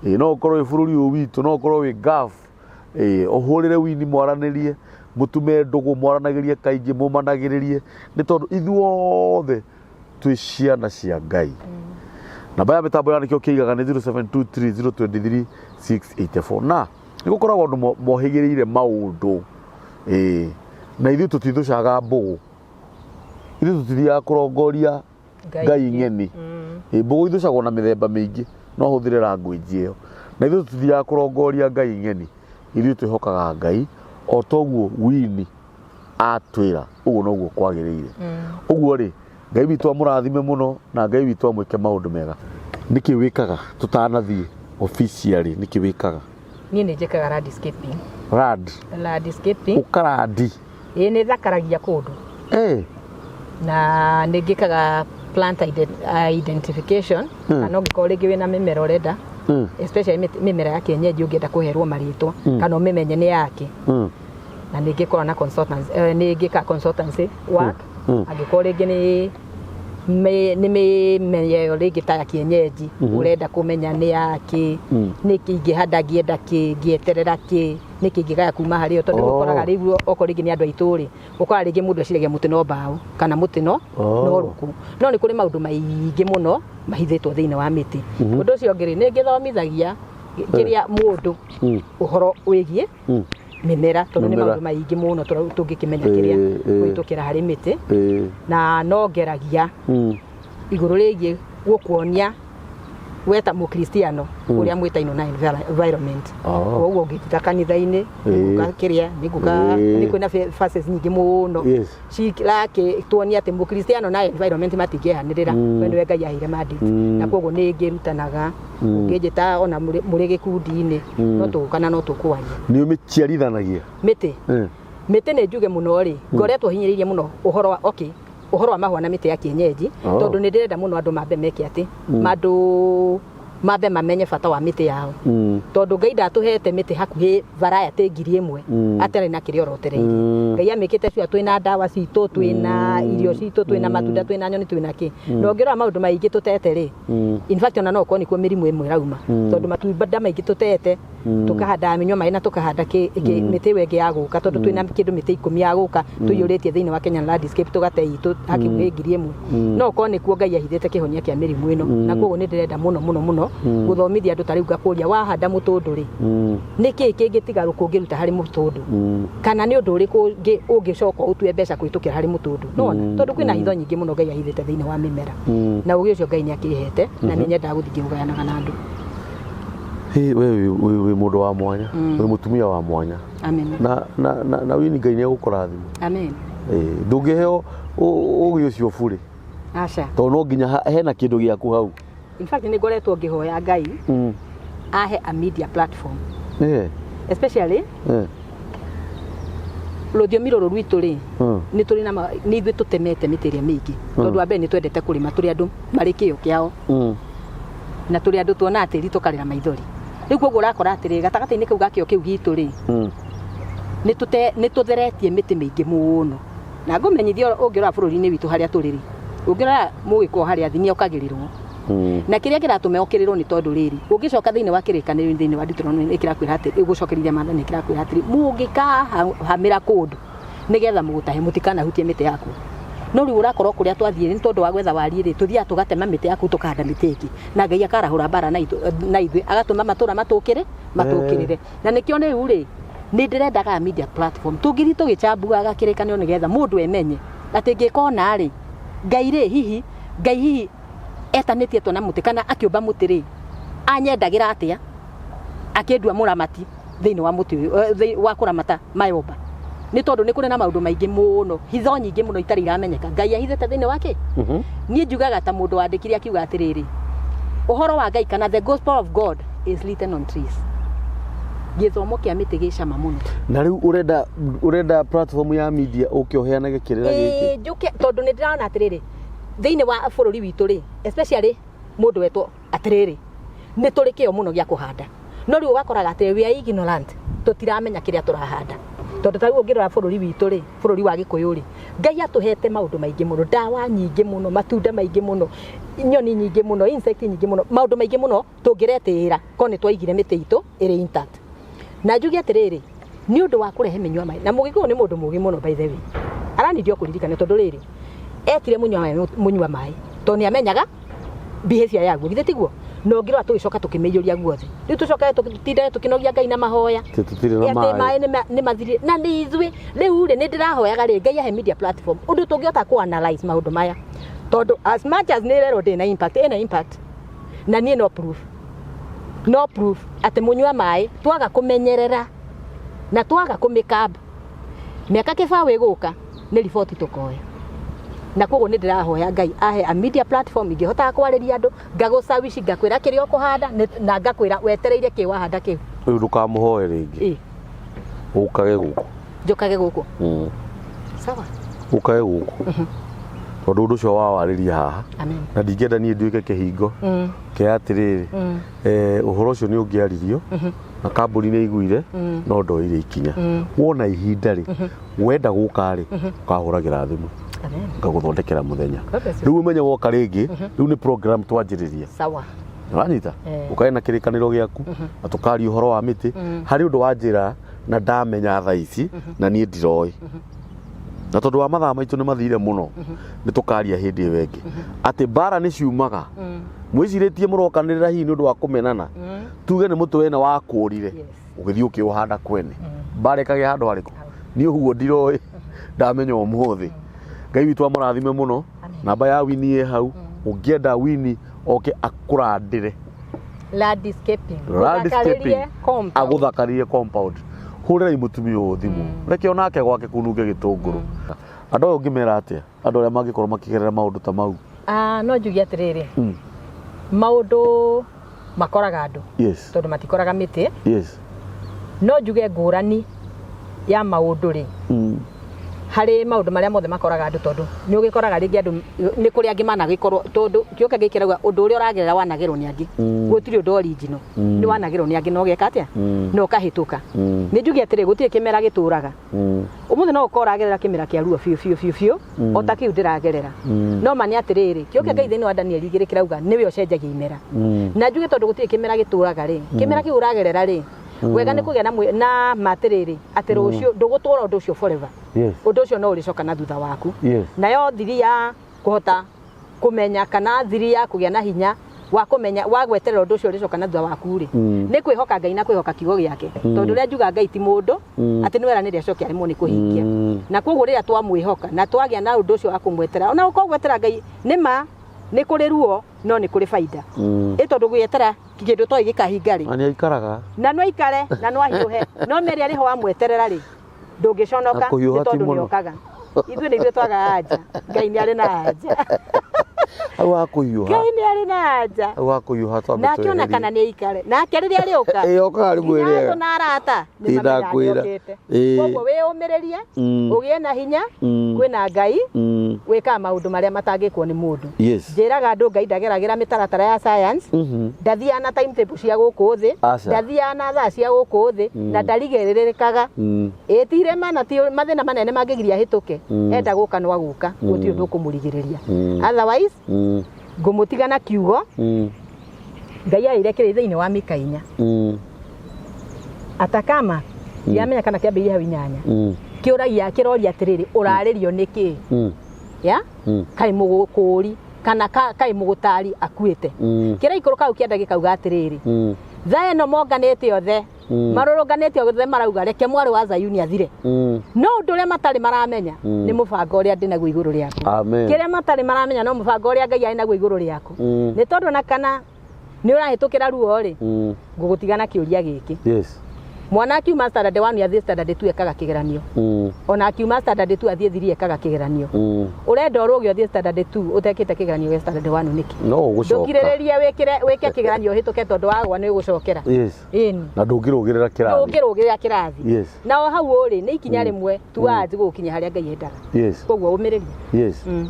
ĩĩ, no ũkorwo wĩ bũrũri ũyũ witũ, no ũkorwo wĩ Gulf. Ĩĩ, ũhũrĩre Wini, mwaranĩrie, mũtume ndũgũ, mwaranagĩrie kaingĩ, mũmanagĩrĩrie, nĩ tondũ ithuothe twĩ ciana cia Ngai. Namba ya mĩtambo ya Nĩkĩo Kĩigaga nĩ 0723 023 684. Na nĩ gũkoragwo andũ mohĩgĩrĩire maũndũ. Ĩĩ, na ithuĩ tũtithũcaga mbũgũ, ithuĩ tũtithiaga kũrongoria ngai ng'eni. Ĩ, mbũgũ ithũcagwo na mĩthemba mĩingĩ, no hũthĩre language ĩyo. Na ithuĩ tũtithiaga kũrongoria ngai ng'eni, ithuĩ twĩhokaga Ngai. O toguo Wini atwĩra, ũguo noguo kwagĩrĩire. Ũguo rĩ, Ngai witũ amũrathime mũno, na Ngai witũ amwĩke maũndũ mega. Nĩkĩ wĩkaga tũtanathiĩ officially? Nĩkĩ wĩkaga? Niĩ nĩ njĩkaga landscaping. Rad Landscaping. Ũkarandi? Ĩĩ, nĩ thakaragia kũndũ. Na nĩ ngĩkaga plant identification, kana ũngĩkorwo rĩngĩ wĩna mĩmera ũrenda, especially mĩmera ya kienyeji, ũngĩenda kũherwo marĩtwa kana ũmĩmenye nĩ yake. Na nĩ ngĩkoragwo na consultants, nĩ ngĩkaga consultancy work. Angĩkorwo rĩngĩ nĩ mĩmera ĩyo rĩngĩ ta ya kienyeji ũrenda kũmenya nĩ yakĩ, nĩkĩ ingĩhanda, ngĩenda kĩ, ngĩeterera kĩ, nĩkĩ ingĩgaya kuma harĩ yo, tondũ ũkoraga rĩu okorwo rĩngĩ nĩ andũ aitũ rĩ, ũkoraga rĩngĩ mũndũ eciragia mũtĩ no mbaũ kana mũtĩ no no rũkũ, no nĩ kũrĩ maũndũ maingĩ mũno mahithĩtwo thĩinĩ wa mĩtĩ. Ũndũ ũcio ũngĩ rĩ, nĩ ngĩthomithagia kĩrĩa mũndũ ũhoro wĩgiĩ mĩmera, tondũ nĩ Mĩmera. maũndũ maingĩ mũno tũngĩkĩmenya kĩrĩa kũhĩtũkĩra harĩ mĩtĩ. Na no ngeragia igũrũ rĩgiĩ gũkuonia we ta mũkristiano ũrĩa mwĩtainwo na environment. Koguo ũngĩtita kanitha-inĩ, nĩngũka kĩrĩa nĩngũka, nĩ kwĩna verses nyingĩ mũno tuonia atĩ mũkristiano na environment matingĩehanĩrĩra. We nĩwe Ngai aheire mandate. Na koguo nĩ ngĩrutanaga, ũngĩnjĩta ona mũrĩ gĩkundi-inĩ, no tũgũka na no tũkwaria. Nĩ ũmĩciarithanagia? Mĩtĩ. Mĩtĩ nĩ njuge mũno rĩ, ngoretwo hinyĩrĩirie mũno ũhoro wa, okay, ũhoro wa mahũa na mĩtĩ ya kienyeji, tondũ nĩ ndĩrenda mũno andũ mambe meke atĩ mandũ mambe mamenye bata wa mĩtĩ yao, tondũ Ngai ndatũhete mĩtĩ hakuhĩ variety 1000 atarĩ na kĩrĩa orotereirie. Ngai amĩkĩte sure twĩna ndawa citũ, twĩna irio citũ, twĩna matunda, twĩna nyoni, twĩna kĩ. Na ũngĩrora maũndũ maingĩ tũtete rĩ, in fact ona no ũkorwo nĩkuo mĩrimũ ĩmwe ĩrauma, tondũ matunda maingĩ tũtete, tũkahanda mĩnyua maĩ na tũkahanda mĩtĩ ĩyo ĩngĩ ya gũka, tondũ twĩna kĩndũ mĩtĩ 10 ya gũka tũiyũrĩtie thĩinĩ wa Kenyan landscape, tũgate itũ hakuhĩ 1000. No ũkorwo nĩkuo Ngai ahithĩte kĩhonia kĩa mĩrimũ ĩno. Na koguo nĩ ndĩrenda mũno mũno mũno gũthomithia andũ. Ta rĩu ngakũria, wahanda mũtũndũ rĩ, nĩ kĩĩ kĩngĩtigarwo kũngĩruta harĩ mũtũndũ, kana nĩ ũndũ ũrĩkũ ũngĩ ũngĩcoka ũtue mbeca kũhĩtũkĩra harĩ mũtũndũ? Nona tondũ kwĩna hitho nyingĩ mũno Ngai ahithĩte thĩinĩ wa mĩmera. Na ũgĩ ũcio Ngai nĩ akĩhete, na nĩ nyendaga gũthiĩ ngĩũgayanaga na andũ. Hĩ, we wĩ mũndũ wa mwanya, wĩ mũtumia wa mwanya. Amen. Na Wini, Ngai nĩ egũkũrathima. Amen. Ĩĩ, ndũngĩheo ũgĩ ũcio burĩ, Aca. tondũ no nginya hena kĩndũ gĩaku hau. In fact nĩ ngoretwo ngĩhoya Ngai ahe a media platform. Especially rũthiomi rũrũ rwitũ rĩ, nĩ tũrĩ na nĩ ithuĩ tũtemete mĩtĩ ĩrĩa mĩingĩ, tondũ wa mbere nĩ twendete kũrĩma, tũrĩ andũ marĩ kĩo kĩao, na tũrĩ andũ tuonaga tĩri tũkarĩra maithori. Rĩu koguo ũrakora atĩrĩ, gatagatĩ-inĩ kau ga kĩo kĩu gitũ rĩ, nĩ tũtheretie mĩtĩ mĩingĩ mũno. Na ngũmenyithia, ũngĩrora bũrũri-inĩ witũ harĩa tũrĩ rĩ, ũngĩrora mũgĩkũyũ harĩa athi nĩ okagĩrĩrwo. Na kĩrĩa kĩratũma okĩrĩrwo nĩ tondũ rĩrĩ, ũngĩcoka thĩinĩ wa kĩrĩkanĩro, thĩinĩ wa Deuteronomy, nĩ kĩrakwĩra atĩ, ĩgũcokerithia maathani, nĩ kĩrakwĩra atĩrĩ, mũngĩkahamĩra kũndũ nĩgetha mũgũtahe, mũtikanahutie mĩtĩ yaku. No rĩu ũrakorwo kũrĩa twathiĩ nĩ tondũ wa gwetha wariĩ rĩ, tũthiaga tũgatema mĩtĩ yaku, tũkahanda mĩtĩ ĩngĩ, na Ngai akarahũra mbara na ithuĩ, agatũma matũra matũkĩre matũkĩrĩre. Na nĩkĩo rĩu rĩ, nĩ ndĩrendaga media platform tũngĩthiĩ tũgĩchambuaga kĩrĩkanĩro, nĩgetha mũndũ emenye atĩ ngĩka ona rĩ, Ngai rĩ, hihi Ngai hihi etanĩtie twana mũtĩ kana akĩũmba mũtĩ rĩ, anyendagĩra atĩa akĩndua mũramati thĩinĩ wa mũtĩ ũyũ, wa kũramata mayomba? Nĩ tondũ nĩ kũrĩ na maũndũ maingĩ mũno, hitho nyingĩ mũno itarĩ iramenyeka Ngai ahithĩte thĩinĩ wake. Niĩ njugaga ta mũndũ wandĩkire akiuga atĩrĩrĩ, ũhoro wa Ngai kana the gospel of God is written on trees. Gĩthomo kĩa mĩtĩ gĩ cama mũno. Na rĩu ũrenda platform ya media ũke ũheanage kĩrĩra gĩkĩ? Ĩĩ, njũke, tondũ nĩ ndĩrona atĩrĩrĩ, thĩinĩ wa bũrũri witũ rĩ, especially mũndũ wetwo atĩrĩrĩ, nĩ tũrĩ kĩo mũno gĩa kũhanda, no rĩu ũgakoraga atĩ we are ignorant, tũtiramenya kĩrĩa tũrahanda. Tondũ ta rĩu ũngĩrora bũrũri witũ rĩ, bũrũri wa Gĩkũyũ rĩ, Ngai atũhete maũndũ maingĩ mũno, ndawa nyingĩ mũno, matunda maingĩ mũno, nyoni nyingĩ mũno, insect nyingĩ mũno, maũndũ maingĩ mũno tũngĩretĩĩra ko nĩ twaigire mĩtĩ itũ ĩrĩ intact. Na njuge atĩrĩrĩ, nĩ ũndũ wa kũrehe mĩnyua maĩ, na Mũgĩkũyũ nĩ mũndũ mũgĩ mũno, by the way, aranindio kũririkana, tondũ rĩrĩ, etire mũnyua maĩ, mũnyua maĩ, tondũ nĩ amenyaga behavior yaguo, githĩ tiguo? Na ũngĩrora tũgĩcoka tũkĩmĩiyũria guothe, rĩu tũcoke tũtindage tũkĩnogia Ngai na mahoya. Atĩ tũtirĩ na atĩ maĩ. Maĩ nĩ mathirire na nĩ ithuĩ. Rĩu rĩ, nĩ ndĩrahoyaga rĩ, Ngai ahe media platform ũndũ tũngĩhota kũ analyze maũndũ maya, tondũ as much as nĩ ĩrerwo ndĩ na impact, ĩna impact, na niĩ no proof, no proof atĩ mũnyua maĩ twaga kũmenyerera na twaga kũmĩkamba, mĩaka kĩbaũ ĩgũka nĩ riboti tũkoya. Na koguo nĩ ndĩrahoya Ngai ahe a media platform ingĩhotaga kwarĩria andũ, ngagũcawici, ngakwĩra kĩrĩa ũkũhanda na ngakwĩra wetereire kĩ wahanda kĩu. Rĩu ndũkamũhoe rĩngĩ. Ũkage gũkũ. Njũkage gũkũ? Sawa. Ũkage gũkũ, tondũ ũndũ ũcio wa warĩria haha, Amen. na ndingĩenda niĩ nduĩke kĩhingo kĩa atĩrĩrĩ, ũhoro ũcio nĩ ũngĩaririo na kambuni nĩ iguire no ndoire ikinya. Wona ihinda rĩ, wenda gũka rĩ, ũkahũragĩra thimũ, Amen. ngagũthondekera mũthenya. God bless you. Rĩu ũmenye woka rĩngĩ, rĩu nĩ program twanjĩrĩria. Sawa. Ũranyita? Eh. Ũkae na kĩrĩkanĩro gĩaku na tũkaria ũhoro wa mĩtĩ. Harĩ ũndũ wa njĩra na ndamenya thaa ici na niĩ ndiroĩ, na tondũ wa mathaa maitũ nĩ mathire mũno, nĩ tũkaria hĩndĩ ĩyo ĩngĩ, atĩ mbara nĩ ciumaga. Mwĩcirĩtie mũrokanĩrĩra hihi nĩ ũndũ wa kũmenana, tuge nĩ mũtĩ wene wakũrire, ũgĩthiĩ ũkĩũhanda kwene, mbara ĩkagĩa handũ harĩkũ? Niĩ ũguo ndiroĩ, ndamenya ũmũthĩ. Ngai witũ amũrathime mũno. Namba ya Wini ĩ hau, ũngĩenda Wini oke akũrandĩre. Landscaping. Landscaping. Gũthakarĩrie compound. Agũthakarĩrie compound, hũrĩrai mũtumia ũyũ thimũ, reke onake gwake kununge gĩtũngũrũ. Andũ aya ũngĩmera atĩa, andũ arĩa mangĩkorwo makĩgerera maũndũ ta mau? Ah, no njuge atĩrĩrĩ, maũndũ makoraga andũ, tondũ matikoraga mĩtĩ. No njuge ngũrani ya maũndũ rĩ, harĩ maũndũ marĩa mothe makoraga andũ, tondũ nĩ ũgĩkoraga rĩngĩ andũ nĩ kũrĩ angĩ managĩkorwo, tondũ kĩũka gĩkĩ kĩrauga ũndũ ũrĩa ũragerera wanagerwo nĩ angĩ. Gũtirĩ ũndũ original. Nĩ wanagerwo nĩ angĩ na ũgeka atĩa? Na ũkahĩtũka. Nĩ njuge atĩrĩ, gũtirĩ kĩmera gĩtũraga. Ũmũthĩ no ũkorwo ũragerera kĩmera kĩa ruo biũ biũ biũ biũ, o ta kĩu ndĩragerera, no ma nĩ atĩrĩrĩ, kĩũka Ngai thĩinĩ wa Daniel 2 kĩrauga nĩwe ũcenjagia imera. Na njuge tondũ gũtirĩ kĩmera gĩtũraga rĩ, kĩmera kĩu ũragerera rĩ, wega nĩ kũgĩa na ma atĩrĩrĩ, atĩ rũciũ ndũgũtũra ũndũ ũcio forever. Ũndũ ũcio no ũrĩcoka na thutha waku. Nayo thiri ya kũhota kũmenya kana thiri ya kũgĩa na hinya wa kũmenya wa gweterera ũndũ ũcio ũrĩcoka na thutha waku rĩ, nĩ kwĩhoka Ngai na kwĩhoka kiugo gĩake, tondũ ũrĩa njuga Ngai ti mũndũ atĩ nĩ weranĩre acoke aremwo nĩ kũhingia. Na koguo rĩrĩa twamwĩhoka na twagĩa na ũndũ ũcio wa kũmwetera, ona ũkorwo gwetera Ngai nĩ ma nĩ kũrĩ ruo, no nĩ kũrĩ baida, ĩ tondũ gwetera kĩndũ toĩ gĩkahinga rĩ, Na nĩ aikaraga. Na no aikare na no ahiũhe, no meri arĩ ho wamweterera rĩ, ndũngĩconoka. Na kũhiũha nĩ ti tondũ mũno. nĩokaga. Ithuĩ nĩ ithuĩ twagaga anja, Ngai nĩ arĩ na anja. Hau hakũhiũha. Ngai nĩ arĩ na anja. Hau hakũhiũha twambe Nake ona tweherie. kana nĩ aikare nake rĩrĩa arĩũka. Ĩĩ, okaga rĩmwe nginya rĩega. thũ na arata nĩ Ĩĩ, mamenyaga ndakwĩra. nĩokĩte. Ĩĩ. Koguo wĩyũmĩrĩrie, ũgĩe na hinya, kwĩna Ngai wĩkaga maũndũ marĩa matangĩkwo nĩ mũndũ. Njĩraga andũ Ngai ndageragĩra mĩtaratara ya science, ndathiaga na timetable cia gũkũ thĩ, Aca. ndathiaga na thaa cia gũkũ thĩ, na ndarigĩrĩrĩkaga. Ĩ ti irema na ti mathĩna manene mangĩgiria hĩtũke. Enda gũka no agũka, gũtirĩ ũndũ ũkũmũrigĩrĩria. Otherwise ngũmũtiga na kiugo Ngai aire kĩrĩ thĩinĩ wa Mika 4. Atakama ndiramenya kana kĩambĩrĩria hau 8. Kĩũragia kĩroria atĩrĩrĩ, ũrarĩrio nĩkĩ? Ya? Kaĩ mũgũkũri kana kaĩ mũgũtari akuĩte. Kĩraikũrũka hau kĩanda gĩkauga atĩrĩrĩ, thaa ĩno monganĩte othe, marũrũnganĩte othe marauga reke mwarĩ wa Zayuni athire. No ũndũ ũrĩa matarĩ maramenya nĩ mũbango ũrĩa ndĩ naguo igũrũ rĩaku. Amen. Kĩrĩa matarĩ maramenya no mũbango ũrĩa Ngai arĩ naguo igũrũ rĩaku. Nĩ tondũ na kana nĩ ũrahĩtũkĩra ruo rĩ, ngũgũtiga na kĩũria gĩkĩ. Mwana akiuma standard 1 athiĩ standard 2 ekaga kĩgeranio. Ona akiuma standard 2 athiĩ 3 ekaga kĩgeranio. Ũrenda ũrũge ũthiĩ standard 2 ũtekĩte kĩgeranio gĩa standard 1 nĩkĩ? No ũgũcoka. Ndũkirĩrĩrie wĩke kĩgeranio ũhĩtũke tondũ wagwa nĩ ũgũcokera. Ĩni. Na ndũngĩrũgĩrĩra kĩrathi. Ndũngĩrũgĩrĩra kĩrathi. Na o hau ũrĩ nĩ ikinya rĩmwe towards gũkinya harĩa Ngai endaga. Koguo ũmĩrĩrie.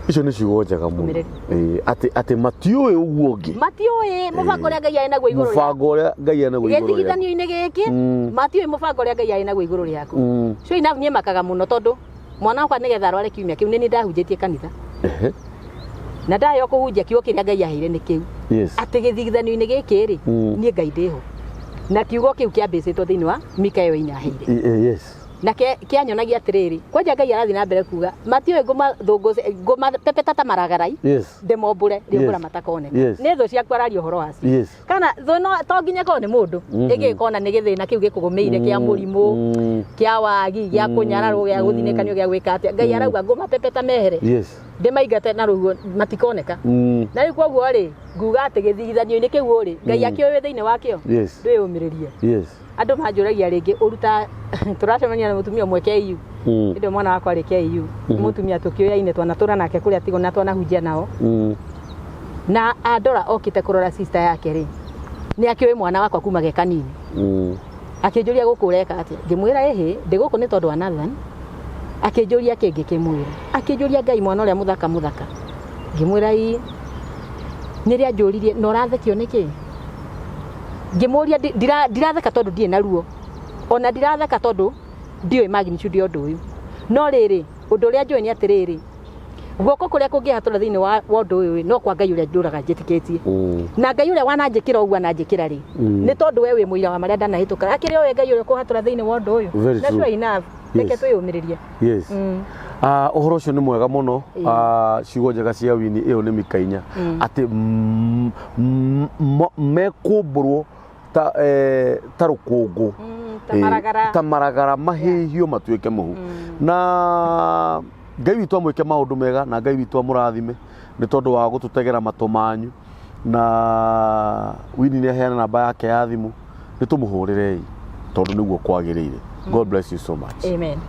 Icio nĩ ciugo njega mũno. Ũmĩrĩrie. Ĩĩ, atĩ matiũĩ ũguo ũngĩ. Matiũĩ mũbango ũrĩa Ngai arĩ naguo igũrũ rĩaku. Mũbango ũrĩa Ngai arĩ naguo igũrũ rĩaku. Gĩthigithanio-inĩ gĩkĩ, matiũĩ mũbango ũrĩa Ngai arĩ naguo igũrũ rĩaku. Sure enough niĩ makaga mũno tondũ mwana wakwa nĩgetha arware kiumia kĩu nĩ niĩ ndahunjĩtie kanitha. Na ndaheo kũhunjia kiugo kĩrĩa Ngai aheire nĩ kĩu. Atĩ gĩthigithanio-inĩ gĩkĩ rĩ, niĩ Ngai ndĩho. Na kiugo kĩu kĩambĩcĩtwo thĩinĩ wa Mika ĩyo 4 aheire. Na kĩanyonagia atĩrĩrĩ, kwanja Ngai arathiĩ na mbere kuga, matiũĩ ngũmapepeta ta maragarai, ndĩmombũre, rĩũmbũra matakoneka. Nĩ thũ ciaku araria ũhoro wacio. Kana thũ no to nginya ĩkorwo nĩ mũndũ, ĩngĩkona nĩ gĩthĩna kĩu gĩkũgũmĩire kĩa mũrimũ, kĩa wagi, gĩa kũnyararwo, gĩa gũthinĩkanio, gĩa gwĩka atĩa. Ngai arauga ngũmapepeta mehere. Ndĩmaingate na rũhuho matikoneka. Na rĩu koguo rĩ, nguga atĩ gĩthigithanio-inĩ kĩu rĩ, Ngai akĩũĩ thĩinĩ wakĩo. Ndwĩyũmĩrĩrie. Andũ manjũragia rĩngĩ ũruta tũracemania na mũtumia ũmwe KU. Hĩndĩ ĩyo mwana wakwa arĩ KU. Mũtumia tũkĩoyaine twanatũra nake kũrĩa tigwo na twanahunjia nao. Na andora okĩte kũrora sister yake rĩ, nĩ akĩũĩ mwana wakwa kuma ge kanini. Akĩnjũria gũkũ ũreka atĩa? Ngĩmwĩra ĩhĩ, ndĩ gũkũ nĩ tondũ wa Nathan. Akĩnjũria kĩ ngĩkĩmwĩra. Akĩnjũria Ngai mwana ũrĩa mũthaka mũthaka. Ngĩmwĩra ii. Nĩrĩa anjũririe na ũrathekio nĩkĩ? Ngĩmũria ndiratheka tondũ ndirĩ na ruo. Ona ndiratheka tondũ ndiũĩ magnitude ya ũndũ ũyũ. No rĩrĩ, ũndũ ũrĩa njũĩ nĩ atĩrĩrĩ, guoko kũrĩa kũngĩhatũra thĩinĩ wa ũndũ ũyũ no kwa Ngai ũrĩa ndũraga njĩtĩkĩtie. Na Ngai ũrĩa wananjĩkĩra ũguo ananjĩkĩra rĩ, nĩ tondũ we wĩ mũira wa marĩa ndanahĩtũka. Akĩrĩ o we Ngai ũrĩa ũkũhatũra thĩinĩ wa ũndũ ũyũ. Very Na true. sure enough, reke twĩyũmĩrĩrie. Ũhoro ũcio nĩ mwega mũno. Ciugo njega cia wini ĩyo nĩ Mika 4. Atĩ mekũmbũrwo ta rũkũngũ. Ta maragara. Ta maragara mahĩhio matuĩke mũhu. Na Ngai witũ amwĩke maũndũ mega na Ngai witũ amũrathime nĩ tondũ wa gũtũtegera matũ manyu. Na Winnie nĩ aheana namba yake ya thimũ, nĩ tũmũhũrĩrei tondũ nĩguo kwagĩrĩire. God bless you so much. Amen.